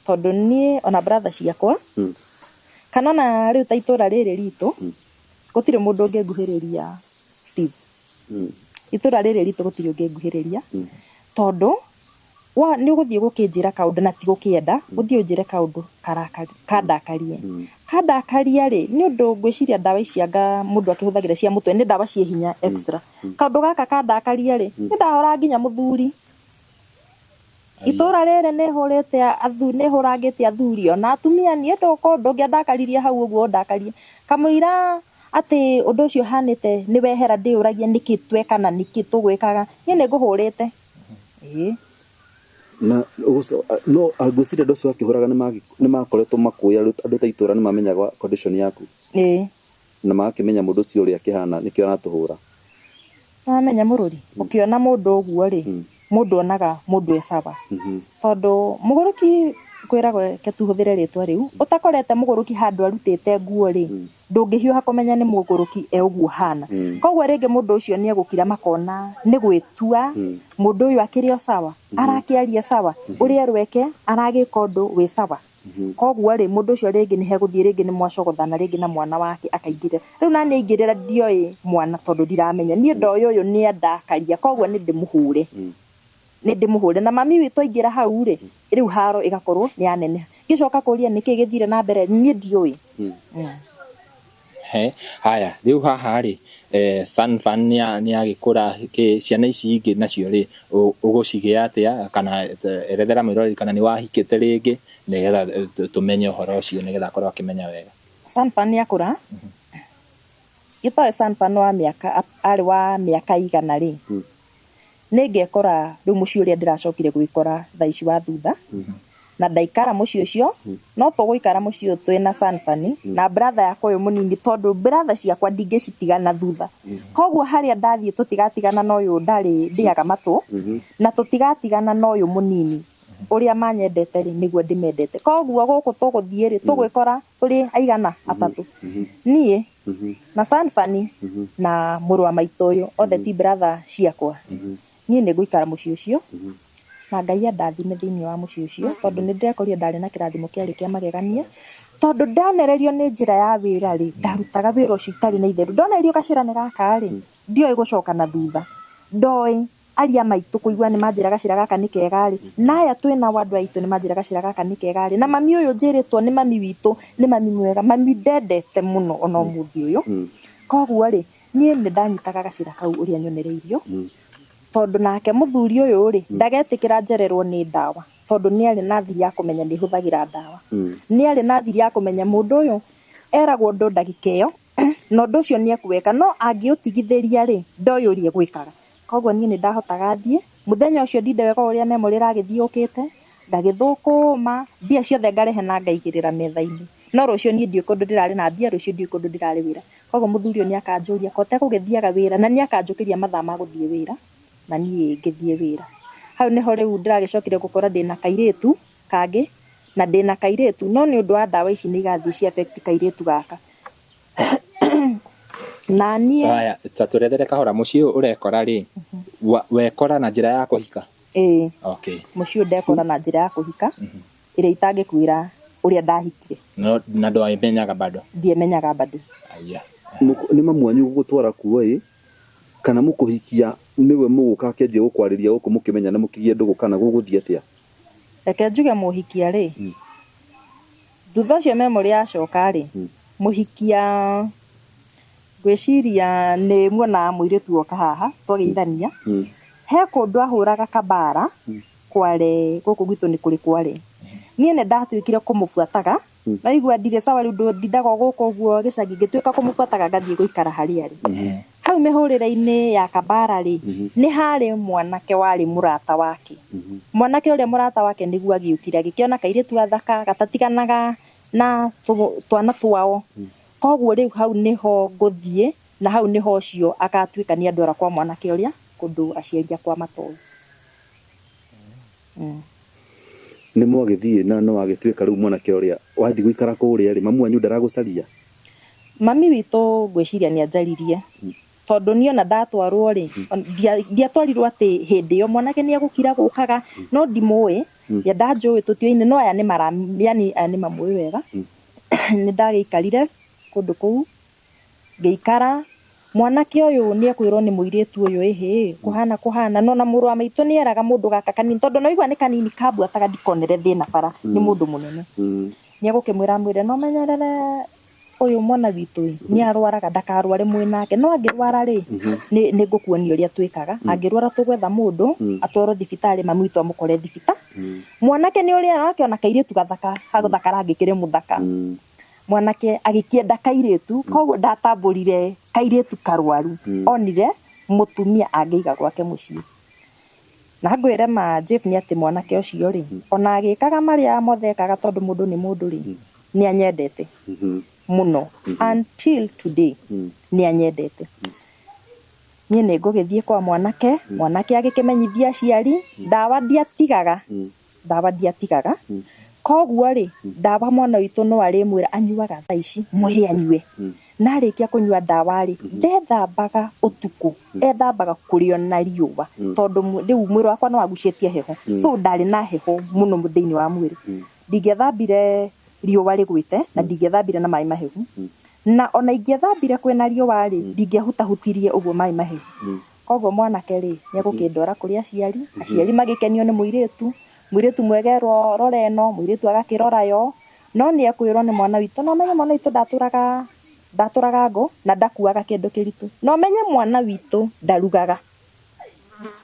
tondũ niĩ ona brother ciakwa kana ona rĩu ta itũra rĩrĩ ritũ gũtirĩ mũndũ ũngĩnguhĩrĩria Steve. Itũra rĩrĩ ritũ gũtirĩ ũngĩnguhĩrĩria tondũ wa nĩ ũgũthiĩ gũkĩnjĩra kaũndũ na ti gũkĩenda, ũthiĩ ũnjĩre kaũndũ kandakarie. Kandakaria rĩ, nĩ ũndũ ngwĩciria ndawa ici anga mũndũ akĩhũthagĩra cia mũtwe nĩ ndawa ciĩ hinya extra. Kaũndũ gaka kandakaria rĩ, nĩ ndahora nginya mũthuri. Itũra rĩrĩ nĩ hũrĩte athuri, nĩ hũrangĩte athuri ona atumia, niĩ ndũngĩandakaririe hau ũguo ũndakarie. Kamũira atĩ ũndũ ũcio ũhanĩte nĩ wehera ndĩũragia nĩkĩ twekana, nĩkĩ tũgwĩkaga, niĩ nĩ ngũhũrĩte. Ĩĩ. Na no ngwĩciria andũ acio akĩhũraga nĩ makoretwo makũĩ, andũ ta itũra nĩ mamenyaga condition yaku. Ĩĩ. Na magakĩmenya mũndũ ũcio ũrĩa akĩhana nĩkĩo aratũhũra. Wamenya mũrũri, ũkĩona mũndũ ũguo rĩ, mũndũ onaga mũndũ e sawa. Tondũ mũgũrũki Kwĩragwo reke tũhũthĩre rĩtwa rĩu, ũtakorete mũgũrũki handũ arutĩte nguo rĩ, ndũngĩhiũha kũmenya nĩ mũgũrũki e ũguo hana. Koguo rĩngĩ mũndũ ũcio nĩ egũkira makona nĩ gwĩtua, mũndũ ũyũ akĩrĩ o sawa, arakĩaria sawa, ũrĩa erwo eke aragĩka ũndũ wĩ sawa. Koguo rĩ, mũndũ ũcio rĩngĩ nĩ hegũthiĩ rĩngĩ nĩ mwacogothana rĩngĩ na mwana wake akaingĩrĩra. Rĩu nani aingĩrĩra ndioĩ mwana tondũ ndiramenya, niĩ ndoĩ ũyũ nĩ andakaria, koguo nĩ ndĩmũhũre. Nĩ ndĩmũhũre. Na mami witũ aingĩra hau rĩ, rĩu haro ĩgakorwo nĩ yaneneha. Ngĩcoka kũria nĩkĩ gĩthire na mbere, niĩ ndiũĩ. He haya, rĩu haha rĩ, Sanfan nĩ agĩkũra, ciana ici ingĩ nacio rĩ, ũgũcigĩa atĩa, kana erethera mwĩroreri kana nĩ wahikĩte rĩngĩ, nĩgetha tũmenye ũhoro ũcio, nĩgetha akorwo akĩmenya wega. Sanfan nĩ akũra. Gĩtoĩ Sanfan wa mĩaka, arĩ wa mĩaka igana rĩ, nĩ ngekora rĩu mũciĩ ũrĩa ndĩracokire gwĩkora thaa ici wa thutha. Na ndaikara mũciĩ ũcio, no tũgũikara mũciĩ ũyũ twĩna Sanfan na brother yakwa ũyũ mũnini, tondũ brother ciakwa ndingĩcitigana thutha. Koguo harĩa ndathiĩ tũtigatigana na ũyũ ndarĩ ndĩaga matũ, na tũtigatigana na ũyũ mũnini. Ũrĩa manyendete rĩ, nĩguo ndĩmendete. Koguo gũkũ tũgũthiĩ rĩ, tũgwĩkora tũrĩ aigana atatũ. Niĩ na Sanfan na mũrũ wa maitũ ũyũ, othe ti brother ciakwa. Niĩ nĩ ngũikara mũciĩ ũcio, na Ngai andathime thĩinĩ wa mũciĩ ũcio, tondũ nĩ ndĩrekorire ndarĩ na kĩrathimo kĩarĩ kĩa magegania, tondũ ndanererio nĩ njĩra ya wĩra rĩ, ndarutaga wĩra ũcio itarĩ na itheru. Ndonererio gacĩra nĩ gaka rĩ, ndioĩ gũcoka na thutha. Ndoĩ aria maitũ kũigua nĩ manjĩra gacĩra gaka nĩ kega rĩ, na aya twĩnao andũ aitũ nĩ manjĩra gacĩra gaka nĩ kega rĩ, na mami ũyũ njĩrĩtwo nĩ mami witũ, nĩ mami mwega, mami ndendete mũno ona ũmũthĩ ũyũ. Koguo rĩ, niĩ nĩ ndanyitaga gacĩra kau ũrĩa nyonereirio, tondũ nake mũthuri ũyũ rĩ, ndagetĩkĩra njererwo nĩ ndawa, tondũ nĩ arĩ na thiri ya kũmenya nĩ hũthagĩra ndawa. Nĩ arĩ na thiri ya kũmenya mũndũ ũyũ eragwo ũndũ ndagĩka ĩyo, na ũndũ ũcio nĩ ekũwĩka, no angĩũtigithĩria rĩ, ndoĩ ũrĩa egwĩkaga. Koguo niĩ nĩ ndahotaga thiĩ, mũthenya ũcio ndinde wega ũrĩa memory ĩragĩthiĩ yũkĩte, ngagĩthũkũma, mbia ciothe ngarehe na ngaigĩrĩra metha-inĩ. No rũciũ niĩ ndiũĩ kũndũ ndĩrarĩ na mbia, rũciũ ndiũĩ kũndũ ndĩrarĩ wĩra. Koguo mũthuri ũyũ nĩ akanjũria, ko ũtegũgĩthiaga wĩra, na nĩ akanjũkĩria mathaa ma gũthiĩ wĩra, na niĩ ngĩthiĩ wĩra. Hau nĩho rĩu ndĩragĩcokire gũkora ndĩna kairĩtu kangĩ, na ndĩna kairĩtu, no nĩ ũndũ wa ndawa ici nĩ igathiĩ ci affect kairĩtu gaka. Na niĩ Haya, ta tũrethere kahora, mũciĩ ũyũ ũrekora rĩ, wekora na njĩra ya kũhika? Ĩĩ. Okay. Mũciĩ ũyũ ndekora na njĩra ya kũhika, ĩrĩa itangĩkwĩra ũrĩa ndahikire. No, na ndwamenyaga bado? Ndiamenyaga bado. Aya. Nĩ mamu wanyu gũgũtwara kuo ĩ, kana mũkũhikia nĩwe mũgũka akĩanjia gũkwarĩria gũkũ mũkĩmenya na mũkĩgĩe ndũgũ, kana gũgũthiĩ atĩa? Reke njuge mũhikia rĩ, thutha ũcio memory yacoka rĩ, mũhikia ngwĩciria nĩ muonaga mũirĩtu oka haha twageithania, he kũndũ ahũraga kabara kware, gũkũ gwitũ nĩ kũrĩ kware. Niĩ nĩ ndatuĩkire kũmũbuataga, no igua ndirĩ sawa rĩu ndindaga o gũkũ ũguo gĩcagi, ngĩtuĩka kũmũbuataga ngathiĩ gũikara harĩa arĩ. Hau mĩhũrĩre-inĩ ya kabara rĩ, nĩ harĩ mwanake warĩ mũrata wake. Mwanake ũrĩa mũrata wake nĩguo agĩũkire, agĩkĩona kairĩtu gathaka gatatiganaga na twana twao. Koguo rĩu hau nĩho ngũthiĩ, na hau nĩho ũcio agatuĩka nĩ andwara kwa mwanake ũrĩa kũndũ aciari akwa matoĩ. Nĩ mwagĩthiĩ na no agĩtuĩka rĩu mwanake ũrĩa wathiĩ gũikara kũrĩa rĩ, mamu wanyu ndaragũcaria? Mami witũ ngwĩciria nĩ anjaririe, tondũ niĩ ona ndatwarwo rĩ, ndiatwarirwo atĩ hĩndĩ ĩyo mwanake nĩ egũkira gũkaga, no ndimũĩ, ya ndanjũĩ tũtiũĩ, no aya nĩ mara, yani aya nĩ mamũĩ wega. Nĩ ndagĩikarire kũndũ kũu, ngĩikara. Mwanake ũyũ nĩ ekwĩrwo nĩ mũirĩtu ũyũ, ĩhĩ, kũhana kũhana, no na mũrũ wa maitũ nĩ eraga mũndũ gaka kanini, tondũ no igua nĩ kanini kambuataga ndikonere thĩna bara, nĩ mũndũ mũnene. Nĩ egũkĩmwĩra amwĩre, no menyerere ũyũ mwana witũ ĩ, nĩ arwaraga, ndakarware mwĩ nake, no angĩrwara rĩ, nĩ ngũkuonia ũrĩa twĩkaga. Angĩrwara tũgwetha mũndũ, atwarwo thibitarĩ, mami witũ amũkore thibitarĩ. Mwanake nĩ ũrĩa akĩona kairĩtu gathaka, hagũthaka rangĩkĩrĩ mũthaka. Mwanake agĩkĩenda kairĩtu, koguo ndatambũrire kairĩtu karwaru, onire mũtumia angĩiga gwake mũciĩ. Na ngwĩre ma Jeff nĩ atĩ mwanake ũcio rĩ, ona agĩkaga marĩa mothe ekaga tondũ mũndũ nĩ mũndũ rĩ, nĩ anyendete mũno. Until today nĩ anyendete. Niĩ nĩ ngũgĩthiĩ kwa mwanake, mwanake agĩkĩmenyithia aciari, ndawa ndiatigaga, ndawa ndiatigaga. Koguo rĩ, ndawa mwana witũ no arĩmwĩra anyuaga thaa ici, mwĩre anyue. Na arĩkia kũnyua ndawa rĩ, ndethambaga ũtukũ, ethambaga kũrĩ ona riũa, tondũ rĩu mwĩrĩ wakwa nĩ wagucĩtie heho. So ndarĩ na heho mũno thĩinĩ wa mwĩrĩ. Ndingĩethambire riũa rĩgwĩte na ndingĩethambire na maĩ mahehu. Na ona ingĩethambire kwĩna riũa rĩ, ndingĩahutahutirie ũguo maĩ mahehu. Koguo mwanake rĩ, nĩegũkĩndwara kũrĩ aciari, aciari magĩkenio nĩ mũirĩtu, mũirĩtu mwegerwo rora ĩno, mũirĩtu agakĩrora yo, no nĩekwĩrwo nĩ mwana witũ, no menye mwana witũ ndatũraga ngũ na ndakuaga kĩndũ kĩritũ. No menye mwana witũ ndarugaga.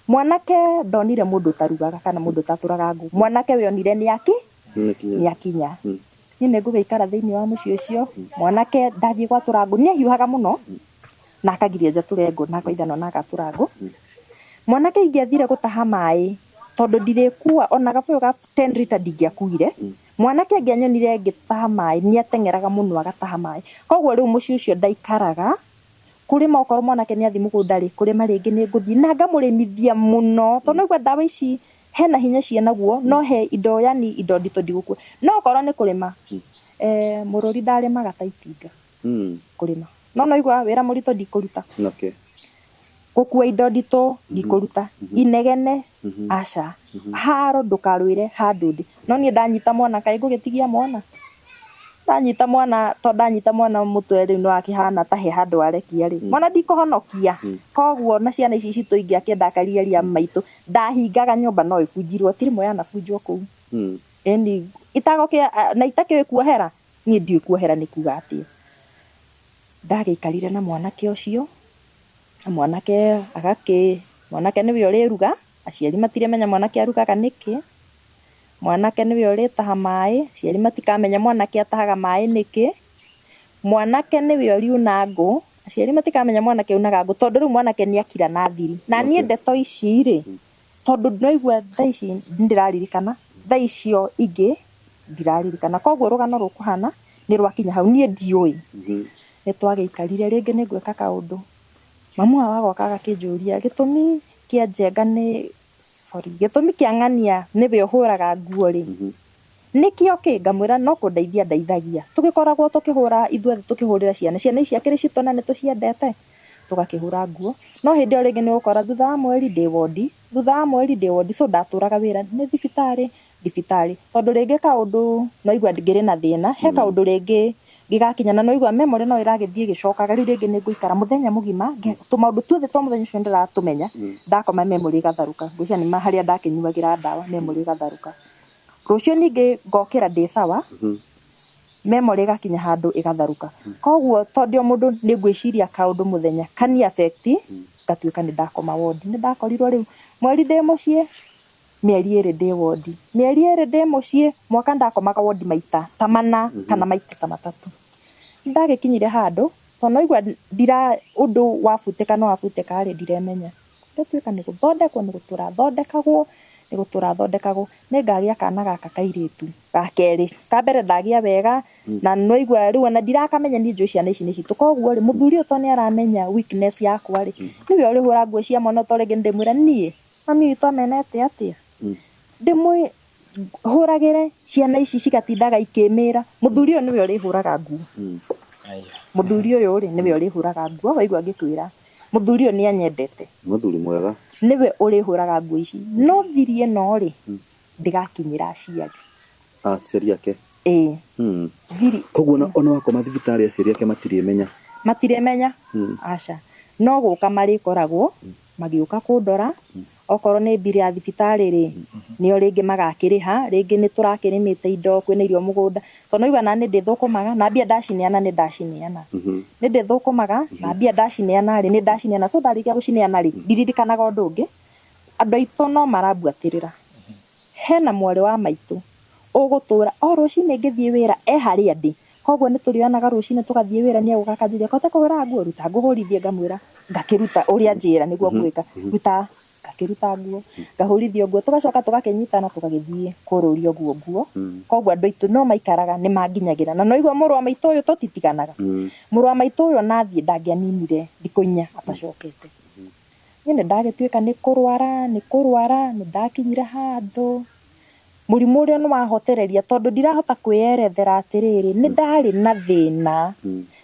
Mwanake ndonire mũndũ ũtarugaga kana mũndũ ũtatũraga ngũ. Mwanake we onire nĩ aki? Nĩ akinya. Niĩ nĩngũgĩikara thĩinĩ wa mũciĩ ũcio, mwanake ndathiĩ gwatũra ngũ, nĩahiũhaga mũno, na akagiria njatũre ngũ na akaithana na agatũra ngũ. Mwanake ingĩathire gũtaha maĩ, tondũ ndirĩkua ona gabũyũ ga 10 liter ndingĩakuire. Mwanake angĩanyonire ngĩtaha maĩ, nĩateng'eraga mũno agataha maĩ. Koguo rĩu mũciĩ ũcio ndaikaraga, kũrĩma okorwo mwanake nĩathiĩ mũgũnda rĩ, kũrĩma rĩngĩ nĩngũthiĩ na ngamũrĩmithia mũno, tondũ naigua ndawa ici hena hinya ciĩnaguo, no he indo yani indo nditũ ndigũkua. No okorwo nĩ kũrĩma, mũrũri ndarĩmaga ta itinga kũrĩma. No naigua wĩra mũritũ ndikũruta. Gũkua indo nditũ ndikũruta. Inegene aca. Haro ndũkarũĩre handũ ndĩ. No niĩ ndanyita mwana kaĩ ngũgĩtigia mwana. Ndanyita mwana to ndanyita mwana mũtwe rĩu no akĩhana ta he handũ arekia rĩ. Mwana ndikũhonokia. Koguo na ciana ici citũ ingĩakĩenda akariaria maitũ, ndahingaga nyũmba no ĩbunjirwo, ti rĩmwe yanabunjwo kũu. Ĩni itagũkĩa na itakĩũĩ kuohera, niĩ ndiũĩ kuohera nĩ kuga atĩa. Ndagĩikarire na mwanake ũcio, na mwanake agakĩ, mwanake nĩwe ũrĩruga, aciari matirĩmenya mwanake arugaga nĩkĩ. Mwanake nĩwe ũrĩtaha maĩ, aciari matikamenya mwanake atahaga maĩ nĩkĩ. Mwanake nĩwe ũriuna ngũ, aciari matikamenya mwanake aunaga ngũ, tondũ rĩu mwanake nĩakira na thiri. Na niĩ ndeto ici rĩ, tondũ ndaigua thaa ici ndĩraririkana, thaa icio ingĩ ndiraririkana. Koguo rũgano rũkũhana nĩ rwakinya hau, niĩ ndiũĩ. Nĩ twagĩikarire rĩngĩ nĩ ngwĩka kaũndũ. Mamu wao agoka agakĩnjũria gĩtũmi kĩa Njenga nĩ sorry, gĩtũmi kĩa Ng'ania nĩwe ũhũraga nguo rĩ. Nĩkĩo kĩ? Ngamwĩra no kũndeithia ndeithagia. Tũgĩkoragwo tũkĩhũra ithuothe tũkĩhũrĩra ciana. Ciana ici akĩrĩ citũ na nĩtũciendete. Tũgakĩhũra nguo. No hĩndĩ ĩyo rĩngĩ nĩ ũgũkora thutha wa mweri ndĩ wondi, thutha wa mweri ndĩ wondi, so ndatũraga wĩra nĩ thibitarĩ, thibitarĩ. Tondũ rĩngĩ kaũndũ no igua ngĩrĩ na thĩna, he kaũndũ rĩngĩ gĩgakinya na no igua memory no ĩragĩthiĩ ĩgĩcokaga, rĩu rĩngĩ nĩ ngũikara mũthenya mũgima, tũmaũndũ tuothe twa mũthenya ũcio ndĩratũmenya, ndakoma memory ĩgatharũka. Ngwĩciria nĩ harĩa ndakĩnyuagĩra ndawa, memory ĩgatharũka. Rũciũ ningĩ ngokĩra ndĩ sawa, memory ĩgakinya handũ ĩgatharũka. Koguo tondũ o mũndũ nĩ ngwĩciria kaũndũ mũthenya kani affect, ngatuĩka nĩ ndakoma wondi. Nĩ ndakorirwo rĩu mweri ndĩ mũciĩ, mĩeri ĩrĩ ndĩ wondi, mĩeri ĩrĩ ndĩ mũciĩ, mwaka ndakomaga wondi maita ta mana kana maita ta matatũ. Ndagĩkinyire handũ tondũ naigua ndira ũndũ wabutĩka no wabutĩka rĩ, ndiremenya. Ngatuĩka nĩ gũthondekwo, nĩ gũtũra thondekagwo, nĩ gũtũra thondekagwo. Nĩngagĩa kana gaka kairĩtu ga kerĩ. Ka mbere ndagĩa wega na nĩwaigua rĩu ona ndirakamenya niĩ njũĩ ciana ici nĩ citũ. Koguo rĩ, mũthuri ũyũ tondũ nĩaramenya weakness yakwa rĩ, nĩwe ũrĩhũra nguo cia mwana to rĩngĩ nĩndĩmwĩra niĩ mami witũ amenete atĩa? Ndĩmwĩhũragĩre ciana ici cigatindaga ikĩmĩra. Mũthuri ũyũ nĩwe ũrĩhũraga nguo. Mũthuri ũyũ rĩ, nĩwe ũrĩhũraga nguo, waigua ngĩkwĩra. Mũthuri ũyũ nĩanyendete. Mũthuri mwega. Nĩwe ũrĩhũraga nguo ici. No thiri ĩno rĩ, ndĩgakinyĩra aciari. Aciari ake. Ĩĩ. Thiri. Koguo ona wakoma thibitarĩ aciari ake matirĩmenya. Matirĩmenya. Aca. No gũka marĩkoragwo magĩũka kũndora, okorwo nĩ mbiri ya thibitarĩ rĩ, nĩo rĩngĩ magakĩrĩha, rĩngĩ nĩ tũrakĩrĩmĩte indo, kwĩna irio mũgũnda. Tondũ nĩwaigua na nĩ ndĩthũkũmaga, na mbia ndacineana nĩ ndacineana. Nĩ ndĩthũkũmaga, na mbia ndacineana rĩ, nĩ ndacineana. So ndarĩkia gũcineana rĩ, ndiririkanaga ũndũ ũngĩ. Andũ aitũ no marambuatĩrĩra. Hena mwarĩ wa maitũ ũgũtũra o rũcinĩ ngĩthiĩ wĩra e harĩa ndĩ. Koguo nĩ tũrĩonaga rũcinĩ tũgathiĩ wĩra nĩ egũka akanjũria kote kũhũra nguo, ruta ngũhũrithie, ngamwĩra ngakĩruta ũrĩa njĩra nĩguo ngwĩka, ruta ngakĩruta nguo, ngahũrithio nguo, tũgacoka tũgakĩnyitana tũgagĩthiĩ kũrũria ũguo nguo. Koguo andũ aitũ no maikaraga nĩ manginyagĩra. Na no igua mũrũ wa maitũ ũyũ tũtitiganaga. Mũrũ wa maitũ ũyũ ona athiĩ ndangĩaninire thikũ inya atacokete. Niĩ nĩ ndagĩtuĩka nĩ kũrwara, nĩ kũrwara, nĩ ndakinyire handũ. Mũrimũ ũrĩa nĩ wahotereria tondũ ndirahota kwĩyerethera atĩrĩrĩ nĩ ndarĩ na thĩna.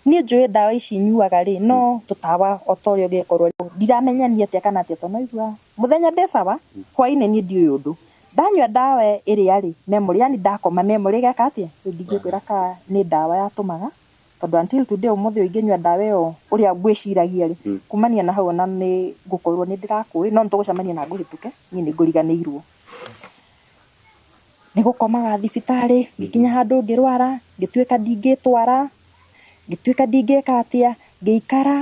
Niĩ njũĩ ndawa ici nyuaga rĩ no tũtawa o ta ũrĩa ũngĩkorwo ndiramenya niĩ atĩa kana atĩa tondũ noigua mũthenya ndĩ sawa hwainĩ niĩ ndiũĩ ũndũ. Ndanyua ndawa ĩrĩa rĩ memory yani ndakoma memory ĩgeka atĩa rĩu ndingĩkwĩra ka nĩ ndawa yatũmaga tondũ until today ũmũthĩ ũyũ ingĩnyua ndawa ĩyo ũrĩa ngwĩciragia rĩ kumania na hau ona nĩ ngũkorwo nĩ ndĩrakũĩ no nĩtũgũcemania na ngũhĩtũke niĩ nĩ ngũriganĩirwo. Nĩ gũkomaga thibitarĩ ngĩkinya handũ ngĩrwara ngĩtuĩka ndingĩtwara ngĩtuĩka ndingĩka atĩa ngĩikara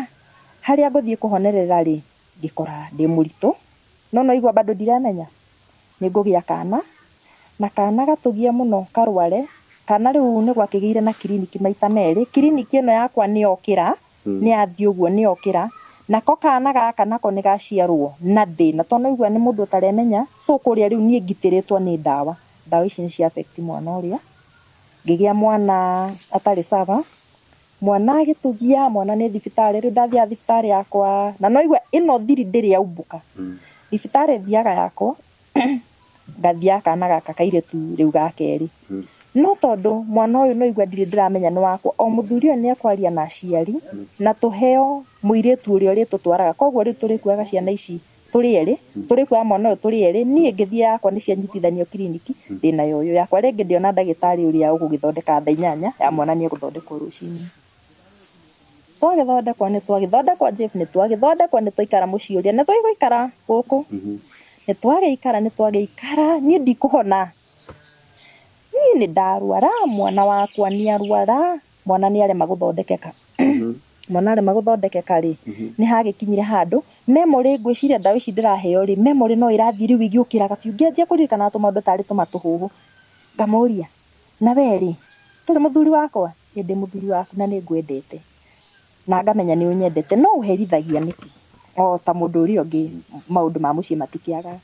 harĩa ngũthiĩ kũhonerera rĩ ngĩkora ndĩ mũritũ no noigua bado ndiramenya nĩ ngũgĩa kana na kana gatũgie mũno karware kana rĩu nĩ gwakĩgĩire na kiriniki maita merĩ kiriniki ĩno yakwa nĩ yokĩra nĩ yathiĩ ũguo nĩ yokĩra nako kana gaka nako nĩ gaciarwo na thĩna tondũ noigua nĩ mũndũ ũtaremenya so kũrĩa rĩu niĩ ngitĩrĩtwo nĩ ndawa ndawa ici nĩ cia affect mwana ũrĩa ngĩgĩa mwana atarĩ sawa mwana agĩtũgia mwana nĩ thibitarĩ rĩu ndathiaga thibitarĩ yakwa na noigua ĩno thiri ndĩrĩ yaumbũka thibitarĩ thiaga yakwa ngathiaga kana gaka kairĩtu rĩu ga kerĩ no tondũ mwana ũyũ noigua ndirĩ ndĩramenya nĩ wakwa o mũthuri ũyũ nĩ ekwaria na aciari na tũheo mũirĩtu ũrĩa ũrĩtũtwaraga koguo rĩu tũrĩkuaga ciana ici tũrĩ erĩ tũrĩkuaga mwana ũyũ tũrĩ erĩ niĩ ngĩthiĩ yakwa nĩ cianyitithanio kiriniki ndĩna ũyũ yakwa rĩngĩ ndĩona ndagĩtarĩ ũrĩa ũgũgĩthondeka thaa 8 ya mwana nĩ egũthondekwo rũcinĩ twagĩthondekwo nĩ twagĩthondekwo Jeff nĩ twagĩthondekwo nĩ twaikara mũciĩ ũrĩa nĩ twaigũikara gũkũ nĩ twagĩikara nĩ twagĩikara niĩ ndikũhona niĩ nĩ ndarwara mwana wakwa nĩ arwara mwana nĩ arema gũthondekeka mwana arema gũthondekeka rĩ nĩ hagĩkinyire handũ memory ngwĩciria ndawa ici ndĩraheo rĩ memory no ĩrathiĩ rĩu ĩgĩũkĩraga biũ ngĩanjia kũririkana tũmaũndũ tarĩ tũmatũhũhũ ngamũria na we rĩ ndũrĩ mũthuri wakwa ĩ ndĩ mũthuri waku na nĩ ngwendete na ngamenya nĩ ũnyendete no ũherithagia nĩkĩ o ta mũndũ ũrĩa ũngĩ maũndũ ma mũciĩ matikĩagaga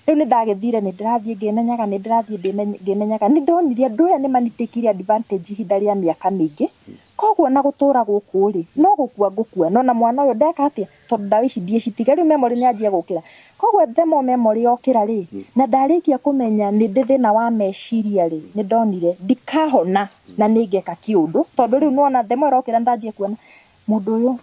rĩu nĩ ndagĩthire nĩ ndĩrathiĩ ngĩmenyaga nĩ ndĩrathiĩ ngĩmenyaga nĩ ndonire andũ aya nĩ manitakire advantage ihinda rĩa mĩaka mĩingĩ koguo na gũtũra gũkũ rĩ no gũkua ngũkua no na mwana ũyũ ndeka atĩa tondũ ndawa ici ndiĩcitiga rĩu memory nĩ yanjia gũkĩra koguo the more memory yokĩra rĩ na ndarĩkia kũmenya nĩ ndĩ thĩna wa meciria rĩ nĩ ndonire ndikahona na nĩ ngeka kĩũndũ tondũ rĩu nĩwona the more ĩrokĩra ndanjia kuona mũndũ ũyũ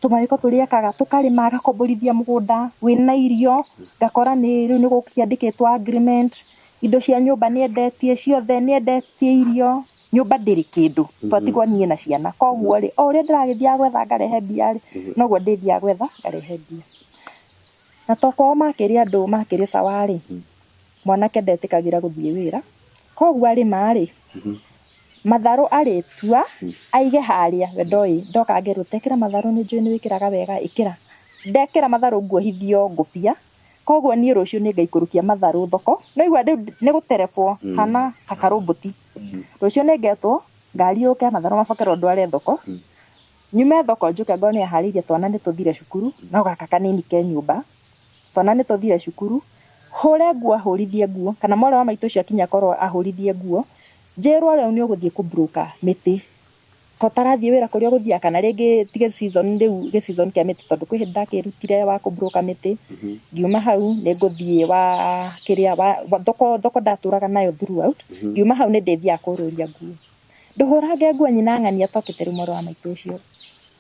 tũmarĩko tũrĩa ekaga tũkarĩma agakomborithia mũgũnda wĩna irio ngakora nĩ rĩu nĩ gũkĩandĩkĩtwo agreement indo cia nyũmba nĩ endetie ciothe nĩ endetie irio nyũmba ndĩrĩ kĩndũ twatigwo niĩ na ciana koguo rĩ o ũrĩa ndĩragĩthiaga gwetha ngarehe mbia rĩ noguo ndĩthiaga gwetha ngarehe mbia na tokorwo makĩrĩ andũ makĩrĩ sawa rĩ mwanake ndetĩkagĩra gũthiĩ wĩra koguo arĩma rĩ matharũ arĩtua aige harĩa we ndoĩ ndoka ngerwo tekĩra matharũ nĩ njũĩ nĩ wĩkĩraga wega ĩkĩra ndekĩra matharũ nguohithio ngũbia koguo niĩ rũciũ nĩ ngaikũrũkia matharũ thoko noigua rĩu nĩ gũterebwo hana ta karũmbũti rũciũ nĩ ngetwo ngari yũke matharũ mabokerwo ndware thoko nyume thoko njũke ngone aharĩirie twana nĩ tũthire cukuru no gaka kanini ke nyũmba twana nĩ tũthire cukuru hũre nguo ahũrithie nguo kana mwarĩ wa maitũ ũcio akinya korwo ahũrithie nguo njĩrwo rĩu nĩ ũgũthiĩ kũbroka mĩtĩ ko tarathiĩ wĩra kũrĩa ũgũthiaga kana rĩngĩ ti gĩ-season rĩu gĩ-season kĩa mĩtĩ tondũ kwĩ hĩndĩ ndakĩrutire wa kũbroka mĩtĩ ngiuma hau nĩ ngũthiĩ wa kĩrĩa wa thoko thoko ndatũraga nayo throughout ngiuma hau nĩ ndĩthiaga kũrũria nguo ndũhũrange nguo nyina ng'ania tokĩte rĩu mwarĩ wa maitũ ũcio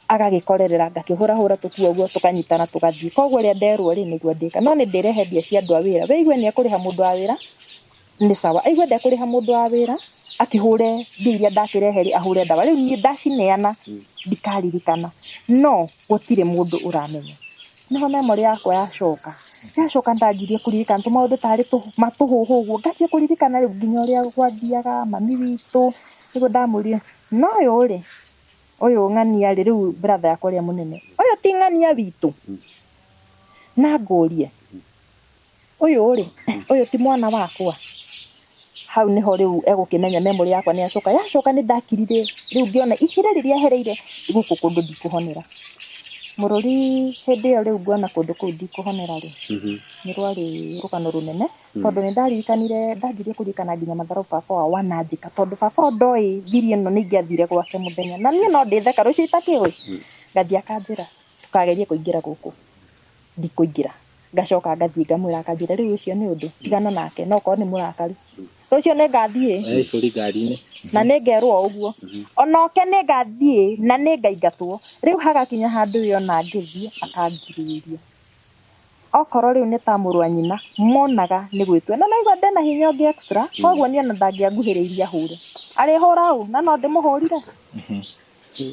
agagĩkorerera ngakĩhũrahũra tũkuo ũguo tũkanyitana tũgathiĩ koguo ũrĩa nderwo rĩ nĩguo ndĩka no nĩ ndĩrehe mbia cia andũ a wĩra wĩigue nĩ ekũrĩha mũndũ wa wĩra nĩ sawa aigue ndekũrĩha mũndũ wa wĩra akĩhũre mbia iria ndakĩrehe rĩ ahũre ndawa rĩu niĩ ndacineana ndikaririkana no gũtirĩ mũndũ ũramenya nĩho memory yakwa yacoka yacoka ndanjirie kũririkana tũmaũndũ tarĩ matũhũhũ ũguo nganjia kũririkana rĩu nginya ũrĩa gwathiaga mami witũ nĩguo ndamũrire no ũyũ rĩ ũyũ ng'ania rĩ rĩu brother yakwa ũrĩa mũnene ũyũ ti ng'ania witũ na ngũrie ũyũ rĩ ũyũ ti mwana wakwa hau niho rĩu egũkĩmenya memory yakwa nĩ yacoka yacoka nĩ ndakirire rĩu ngĩona ihinda rĩrĩa hereire gũkũ kũndũ ndikũhonera mũrũri hĩndĩ ĩyo rĩu nguona kũndũ kũu ndikũhonera rĩ nĩ rwarĩ rũgano rũnene tondũ nĩ ndaririkanire ndanjirie kũririkana nginya matharau baba wao wananjĩka tondũ baba wao ndoĩ thiri ĩno nĩ ingĩathire gwake mũthenya na niĩ no ndĩtheka rũciũ itakĩũĩ ngathiĩ akanjĩra ndũkagerie kũingĩra gũkũ ndikũingĩra ngacoka ngathiĩ ngamwĩra akanjĩra rĩu ũcio nĩ ũndũ tigana nake no korwo nĩ mũrakaru Rũciũ nĩ ngathiĩ. Ibũri ngari-inĩ. Na nĩ ngerwo ũguo. Onoke nĩ ngathiĩ na nĩ ngaingatwo. Rĩu hagakinya handũ we ona ngĩthiĩ akangirĩrĩria. Okorwo rĩu nĩ ta mũrũ wa nyina monaga nĩ gwĩtua. Na naigua ndĩna hinya ũngĩ extra, koguo niĩ ona ndangĩanguhĩrĩirie ahũre. Arĩhũra ũ? Na no ndĩmũhũrire.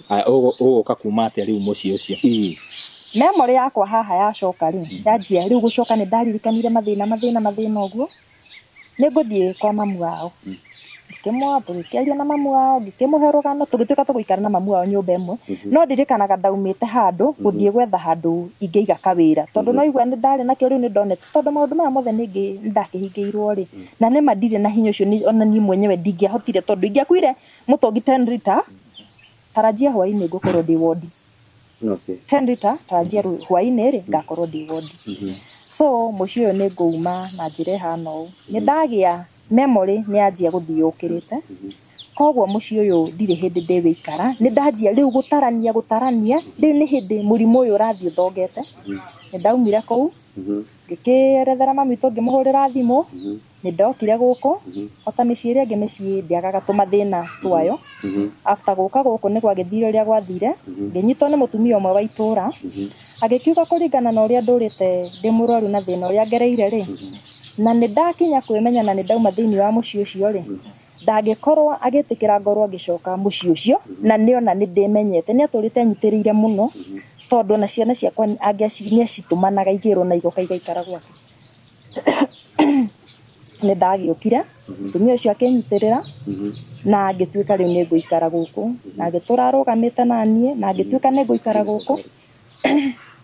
Aya, ũgũka kuma atĩa rĩu mũciĩ ũcio? Memory yakwa haha yacoka rĩ, yanjia rĩu gũcoka nĩ ndaririkanire mathĩna mathĩna mathĩna ũguo. Nĩ ngũthiĩ kwa mamu wao. Ngĩkĩmwa, tũgĩkĩaria na mamu wao, ngĩkĩmũhe rũgano, tũgĩtuĩka tũgũikara na mamu wao nyũmba ĩmwe. No ndirikanaga ndaumĩte handũ, gũthiĩ gwetha handũ ingĩiga kawĩra. Tondũ no igua nĩ ndarĩ nakĩo rĩu nĩ ndonete, tondũ maũndũ maya mothe nĩ ndakĩhingĩirwo rĩ. Na nĩma ndirĩ na hinya ũcio, ona niĩ mwenyewe ndingĩahotire, tondũ ingĩakuire mũtũngi 10 liter, tarajia hwaĩ-inĩ ngũkorwo ndĩ wodi. 10 liter, tarajia hwaĩ-inĩ rĩ, ngakorwo ndĩ wodi. So mũciĩ ũyũ nĩ ngũuma na njĩra ĩhana ũũ. Nĩ ndagĩa memory nĩ yanjia gũthiĩ yũkĩrĩte. Koguo mũciĩ ũyũ ndirĩ hĩndĩ ndĩwĩikara. Nĩ ndanjia rĩu gũtarania gũtarania, rĩu nĩ hĩndĩ mũrimũ ũyũ ũrathiĩ ũthongete. Nĩ ndaumire kũu, ngĩkĩerethera mami witũ ngĩmũhũrĩra thimũ, nĩ ndokire gũkũ, o ta mĩciĩ ĩrĩa ĩngĩ mĩciĩ ndĩagaga tũmathĩna twayo. After gũka gũkũ nĩ gwagĩthire ũrĩa gwathire, ngĩnyitwo nĩ mũtumia ũmwe wa itũra, agĩkiuga kũringana na ũrĩa ndũrĩte ndĩ mũrwaru na thĩna ũrĩa ngereire rĩ, na nĩ ndakinya kwĩmenya na nĩ ndauma thĩinĩ wa mũciĩ ũcio rĩ, ndangĩkorwo agĩtĩkĩra ngorwo ngĩcoka mũciĩ ũcio, na nĩona nĩ ndĩmenyete, nĩ atũrĩte anyitĩrĩire mũno, tondũ ona ciana ciakwa nĩ acitũmanaga igĩrwo na igoka igaikara gwake. Nĩ ndagĩũkire, mũtumia ũcio akĩnyitĩrĩra, na ngĩtuĩka rĩu nĩ ngũikara gũkũ, na agĩtũra arũgamĩte na niĩ, na ngĩtuĩka nĩ ngũikara gũkũ.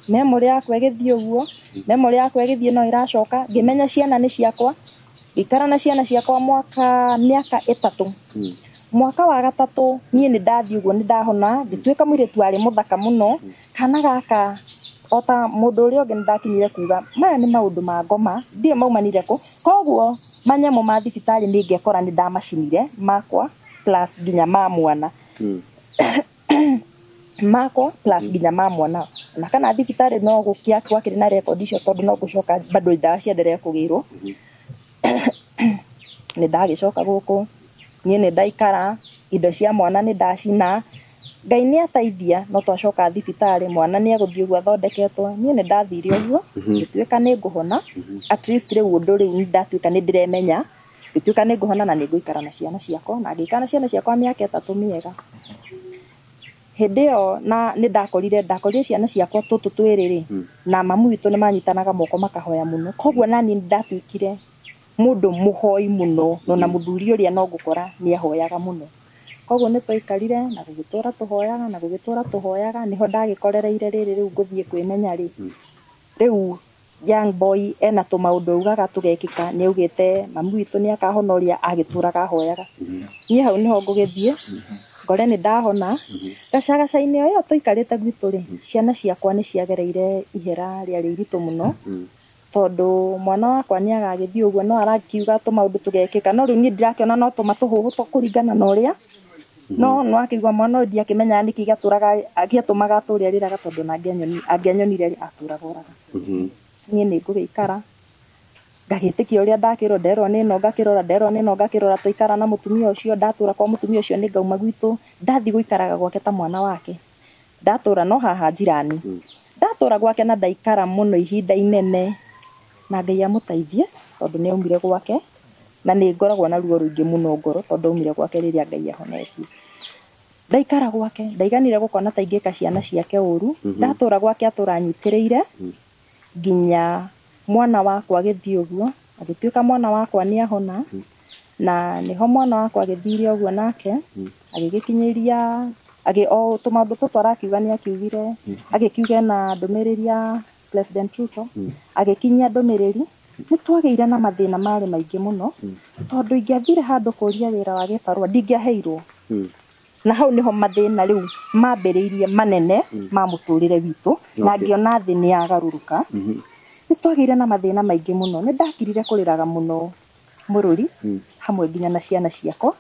Memory yakwa ĩgĩthiĩ ũguo, memory yakwa ĩgĩthiĩ no ĩracoka, ngĩmenya ciana nĩ ciakwa, ngĩikara na ciana ciakwa mwaka mĩaka ĩtatũ. Mwaka wa gatatũ niĩ nĩ ndathiĩ ũguo nĩ ndahona, ngĩtuĩka mũirĩtu warĩ mũthaka mũno, kana gaka o ta mũndũ ũrĩa ũngĩ nĩ ndakinyire kuga maya nĩ maũndũ ma ngoma, ndiũĩ maumanire kũ. Koguo manyamũ ma thibitarĩ nĩ ngekora nĩ ndamacinire makwa plus nginya ma mwana. Makwa plus nginya ma mwana. Na kana thibitarĩ no gũkĩa gwakĩrĩ na record icio tondũ no gũcoka bado ndawa ciendelee kũgĩrwo. Nĩ ndagĩcoka gũkũ, niĩ nĩ ndaikara, indo cia mwana nĩ ndacina, Ngai nĩ ateithia no twacoka thibitarĩ mwana nĩ egũthiĩ ũguo athondeketwo, niĩ nĩ ndathire ũguo, ngĩtuĩka nĩ ngũhona, at least rĩu ũndũ rĩu nĩ ndatuĩka nĩ ndĩremenya, ngĩtuĩka nĩ ngũhona na nĩ ngũikara na ciana ciakwa, na ngĩikara na ciana ciakwa mĩaka ĩtatũ mĩega. Hĩndĩ ĩyo na nĩ ndakorire ciana ciakwa tũtũ twĩrĩ rĩ, na mamu witũ nĩ manyitanaga moko makahoya mũno, koguo naniĩ nĩ ndatuĩkire mũndũ mũhoi mũno, na mũthuri ũrĩa no ngũkora nĩ ahoyaga mũno. Koguo nĩ twaikarire na gũgĩtũra tũhoyaga na gũgĩtũra tũhoyaga, nĩho ndagĩkorereire rĩrĩ rĩu ngũthiĩ kwĩmenya rĩ, rĩu young boy ena tũmaũndũ augaga tũgekĩka, nĩ augĩte mamu witũ nĩ akahona ũrĩa agĩtũraga ahoyaga. Niĩ hau nĩho ngũgĩthiĩ, ngore nĩ ndahona, gacagaca-inĩ o ĩyo tũikarĩte gwitũ rĩ, ciana ciakwa nĩ ciagereire ihera rĩarĩ iritũ mũno, tondũ mwana wakwa nĩ agagĩthiĩ ũguo no arakiuga tũmaũndũ tũgekĩka, no rĩu niĩ ndirakĩona no tũma tũhũhũ kũringana na ũrĩa, no nĩ wakĩigua mwana ũyũ ndiakĩmenyaga nĩkĩ gĩatũmaga atũre arĩraga, tondũ ona angĩanyonire rĩ, atũraga oraga. Niĩ nĩ ngũgĩikara, ngagĩtĩkia ũrĩa ndakĩrwo, nderwo nĩ ĩno ngakĩrora, nderwo nĩ ĩno ngakĩrora, twaikara na mũtumia ũcio, ndatũra kwa mũtumia ũcio nĩ ngauma gwitũ, ndathiĩ gũikaraga gwake ta mwana wake. Ndatũra no haha njirani. Ndatũra gwake na ndaikara mũno ihinda inene, na Ngai amũteithie, tondũ nĩ aumire gwake, na nĩ ngoragwo na ruo rũingĩ mũno ngoro, tondũ aumire gwake rĩrĩa Ngai ahonetie. Ndaikara gwake, ndaiganire gũkona ta ingĩka ciana ciake ũru, ndatũra gwake atũra anyitĩrĩire, nginya mwana wakwa agĩthiĩ ũguo, agĩtuĩka mwana wakwa nĩ ahona, na nĩho mwana wakwa agĩthire ũguo nake, agĩgĩkinyĩria, o tũmaũndũ tũtũ arakiuga nĩ akiugire, agĩkiuga ena ndũmĩrĩri ya President Ruto, agĩkinyia ndũmĩrĩri, nĩ twagĩire na mathĩna marĩ maingĩ mũno, tondũ ingĩathire handũ kũria wĩra wa gĩbarũa, ndingĩaheirwo. Na hau nĩho mathĩna rĩu mambĩrĩirie manene ma mũtũrĩre witũ, na ngĩona thĩ nĩ yagarũrũka. Nĩ twagĩire na mathĩna maingĩ mũno, nĩ ndakirire kũrĩraga mũno mũrũri, hamwe nginya na ciana ciakwa.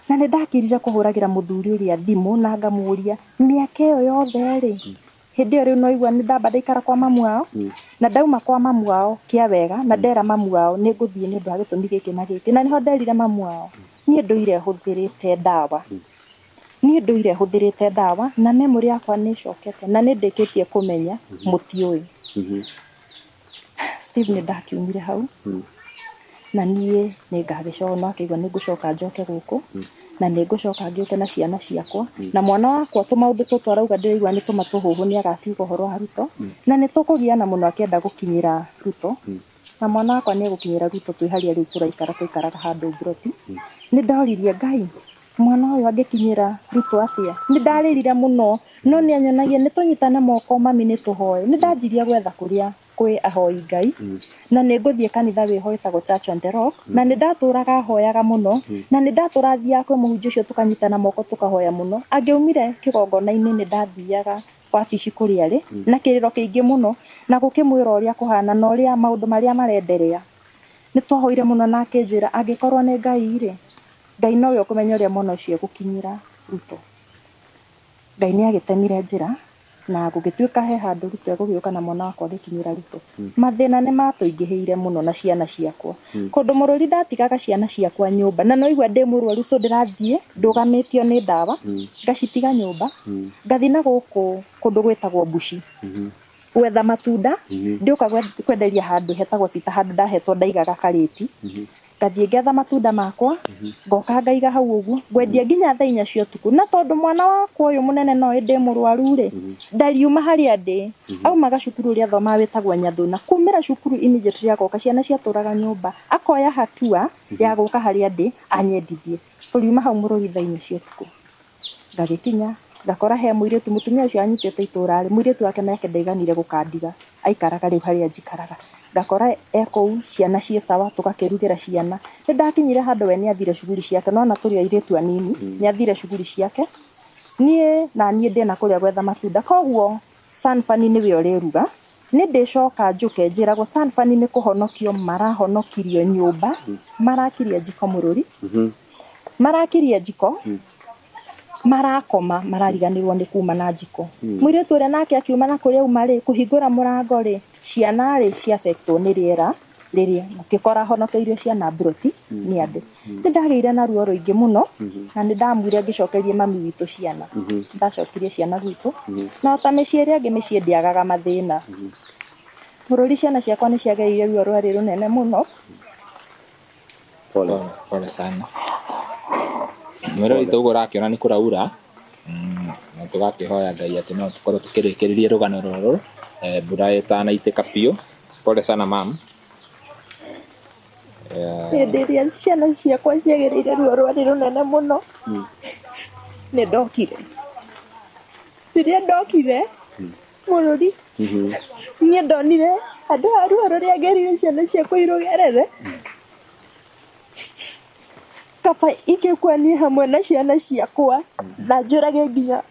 Na nĩ ndakirire kũhũragĩra mũthuri ũrĩa thimũ na ngamũria mĩaka ĩyo yothe rĩ, Hĩndĩ ĩyo rĩu no igua nĩ ndamba ndaikara kwa mamu wao, na ndauma kwa mamu wao kĩa wega, na ndera mamu wao nĩ ngũthiĩ nĩ ũndũ wa gĩtũmi gĩkĩ na gĩkĩ, na nĩho nderire mamu wao niĩ ndũire hũthĩrĩte ndawa, niĩ ndũire hũthĩrĩte ndawa, na memory yakwa nĩ ĩcokete na nĩ ndĩkĩtie kũmenya mũtiũĩ. Steve, nĩ ndakiumire hau na niĩ nĩ ngagĩcoka, no akĩigua nĩ ngũcoka njoke gũkũ, na nĩ ngũcoka ngĩũke na ciana ciakwa na mwana wakwa. Tũmaũndũ tũtũ arauga ndĩraigua nĩ tũma tũhũhũ, nĩ agakiuga ũhoro wa Ruto na nĩ tũkũgiana mũno akĩenda gũkinyĩra Ruto, na mwana wakwa nĩ egũkinyĩra Ruto. Twĩ harĩa rĩu tũraikara, tũikaraga handũ mburoti. Nĩ ndoririe Ngai, mwana ũyũ angĩkinyĩra Ruto atĩa? Nĩ ndarĩrire mũno, no nĩ anyonagia nĩ tũnyitane moko, mami, nĩ tũhoe. Nĩ ndanjirie gwetha kũrĩa kwĩ ahoi Ngai, na nĩ ngũthiĩ kanitha wĩho wĩtagwo Church on the Rock, na nĩ ndatũraga hoyaga mũno, na nĩ ndatũra thiaga kwĩ mũhunjia ũcio, tũkanyitana moko, tũkahoya mũno. Angĩaumire kĩgongona-inĩ, nĩ ndathiaga wabici kũrĩa arĩ na kĩrĩro kĩingĩ mũno na gũkĩmwĩra ũrĩa kũhana na ũrĩa maũndũ marĩa marenderea. Nĩ twahoire mũno na akĩnjĩra angĩkorwo nĩ Ngai rĩ, Ngai nowe ũkũmenya ũrĩa mwana ũcio egũkinyĩra Ruto. Ngai nĩ agĩtemire njĩra na gũgĩtuĩka he handũ Ruto egũgĩũka na mwana wakwa agĩkinyĩra Ruto. Mathĩna nĩ matũingĩhĩire mũno na ciana ciakwa, kũndũ mũrũri ndatigaga ciana ciakwa nyũmba, na noigua ndĩ mũrwaru, so ndĩrathiĩ ndũgamĩtio nĩ ndawa, ngacitiga nyũmba, ngathiĩ na gũkũ kũndũ gwĩtagwo Mbuci gwetha matunda, ndĩũka kwenderia handũ hetagwo cita, handũ ndahetwo ndaigaga karĩti. Ngathiĩ ngetha matunda makwa, ngoka ngaiga hau ũguo, ngwendia nginya thaa 4 cia ũtukũ. Na tondũ mwana wakwa ũyũ mũnene no ndĩ mũrwaru rĩ, ndariuma harĩa ndĩ, aumaga cukuru ũrĩa athomaga wĩtagwo Nyathuna, kumĩra cukuru immediately agoka. Ciana ciatũraga nyũmba, akoya hatua ya gũka harĩa ndĩ anyendithie. Tũriuma hau mũrũri thaa 4 cia ũtukũ, ngagĩkinya ngakora he mũirĩtu, mũtumia ũcio anyitĩte itũra rĩ, mũirĩtu wake nake ndaiganire gũkandiga, aikaraga rĩu harĩa njikaraga. Ngakora e kũu, ciana ciĩ sawa, tũgakĩrugĩra ciana. Nĩ ndakinyire handũ we nĩ athire cuguri ciake, nona tũrĩ airĩtu anini, nĩ athire cuguri ciake, niĩ na niĩ ndĩna kũrĩa gwetha matunda. Koguo Sanfani nĩwe ũrĩruga, nĩ ndĩcoka njũke njĩragwo Sanfani nĩ kũhonokio marahonokirio nyũmba, marakirie njiko mũrũri, marakirie njiko, marakoma, marariganĩrwo nĩ kuma na njiko. Mũirĩtu ũrĩa nake akiuma na kũrĩa auma rĩ, kũhingũra mũrango rĩ, ciana rĩ ciabetwo nĩ rĩera rĩrĩa ngĩkora honokeirio ciana mburoti nĩ andũ. Nĩ ndagĩire na ruo rũingĩ mũno, na nĩ ndamwire ngĩcokerie mami witũ ciana. Ndacokirie ciana gwitũ, na ta mĩciĩ ĩrĩa ĩngĩ, mĩciĩ ndĩagaga mathĩna. Mũrũri, ciana ciakwa nĩ ciagereire ruo rwarĩ rũnene mũno. Pole. Pole sana mwĩrori, tũguo ũrakĩona nĩ kũraura, na tũgakĩhoya Ngai atĩ no tũkorwo tũkĩrĩkĩrĩrie rũgano rũrũ mbura ĩtanaitĩka biũ. Pole sana, mam. Hĩndĩ ĩrĩa ciana ciakwa ciagereire ruo rwarĩ rũnene mũno, nĩ ndokire. Rĩrĩa ndokire mũrũri, niĩ ndonire handũ ha ruo rũrĩa ngerire ciana ciakwa irũgerere, kaba ingĩkua niĩ hamwe na ciana ciakwa na njũrage nginya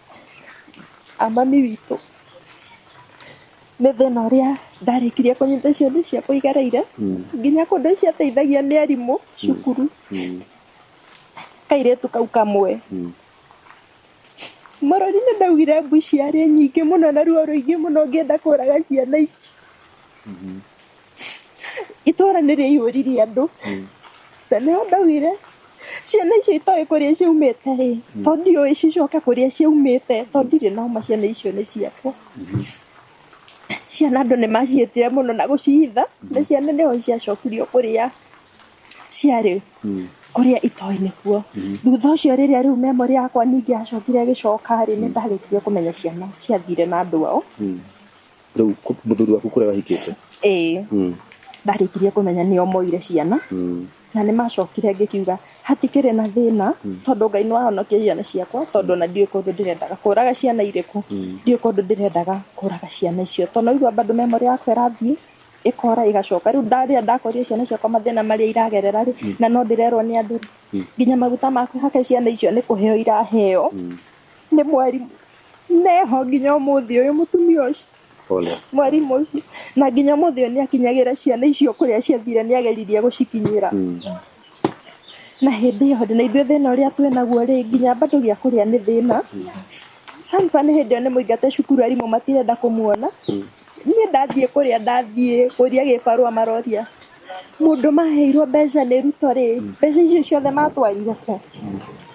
amami witũ nĩ thĩna ũrĩa ndarĩkirie kũnyita ciana ciakwa igereire, nginya kũndũ ciateithagia nĩ arimũ cukuru. Kairĩtu kau kamwe mũrori, nĩ ndaugire mbu ciarĩ nyingĩ mũno na ruo rũingĩ mũno, ngĩenda kũraga ciana ici. Itũra nĩ rĩaihũririe andũ, na nĩho ndaugire ciana icio itoĩ kũrĩa ciaumĩte rĩ, tondũ ndiũĩ cicoke kũrĩa ciaumĩte, tondũ ndirĩ noma, ciana icio nĩ ciakwa. Ciana andũ nĩ maciĩtire mũno na gũcihitha, na ciana nĩho ciacokirio kũrĩa ciarĩ, kũrĩa itoĩ nĩkuo. Thutha ũcio, rĩrĩa rĩu memory yakwa ningĩ yacokire ĩgĩcoka rĩ, nĩ ndarĩkirie kũmenya ciana ciathire na andũ ao. Rĩu mũthuri waku kũrĩa wahikĩte? Ĩĩ, ndarĩkirie kũmenya nĩo moire ciana, na nĩ macokire. Ngĩkiuga hatikĩrĩ na thĩna, tondũ Ngai nĩ wahonokia ciana ciakwa, tondũ ona ndiũĩ kũndũ ndĩrendaga kũraga ciana irĩkũ, ndiũĩ kũndũ ndĩrendaga kũraga ciana icio, tondũ noigua bado memory yakwa ĩrathiĩ ĩkora ĩgacoka. Rĩu ndarĩa ndakorire ciana ciakwa mathĩna marĩa iragerera rĩ, na no ndĩrerwo nĩ andũ rĩ, nginya maguta ma kũhaka ciana icio nĩ kũheo iraheo nĩ mwarimũ neho nginya ũmũthĩ ũyũ, mũtumia ũcio. Pole. Mwarimũ ũcio, na nginya ũmũthĩ ũyũ nĩ akinyagĩra ciana icio kũrĩa ciathire, nĩ ageririe gũcikinyĩra. Na hĩndĩ ĩyo rĩ, na ithuĩ thĩna ũrĩa twĩ naguo rĩ, nginya bado gĩa kũrĩa nĩ thĩna. Sanfa nĩ hĩndĩ ĩyo nĩ mũingate cukuru, arimũ matirenda kũmuona. Niĩ ndathiĩ kũrĩa, ndathiĩ kũria gĩbarũa, maroria mũndũ maheirwo mbeca nĩ Ruto rĩ, mbeca icio ciothe matwarire kũ?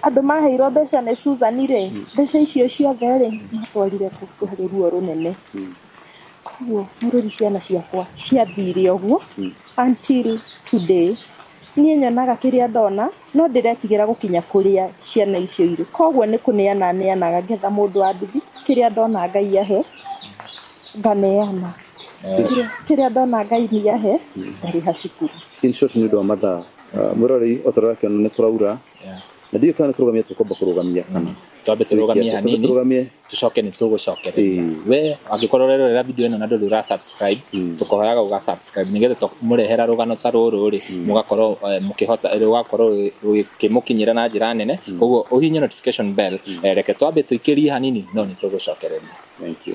Andũ maheirwo mbeca nĩ Susan rĩ, mbeca icio ciothe rĩ matwarire kũ? Kwarĩ ruo rũnene. Koguo mũrũri, ciana ciakwa ciathire ũguo until today. Niĩ nyonaga kĩrĩa ndona, no ndĩretigĩra gũkinya kũrĩa ciana icio irĩ, koguo nĩ kũneana neanaga, ngetha mũndũ wa nduthi, kĩrĩa ndona Ngai ahe nganeana. Kĩrĩa ndona Ngai nĩ ahe ngarĩha cukuru. In short, nĩ ũndũ wa mathaa, mwĩroreri, o ta ũrĩa ũrakĩona nĩ kũraura na ndiũĩ kana nĩ kũrũgamia tũkwamba kũrũgamia kana Twambe tũrũgamie twambe hanini. Tũrũgamie. Tucoke nĩ tũgũcokereria. We angĩkorwo ũrerorera video ĩno na ndũrĩ ũra subscribe, tũkũhoyaga ũga subscribe nĩgetha mũrehera rũgano ta rũrũ rĩ, mũgakorwo mũkĩhota, rũgakorwo rũkĩmũkinyĩra na njĩra nene. Koguo ũhihinye notification bell. Reke twambe tũikĩrie hanini, no nĩ tũgũcokereria. Thank you.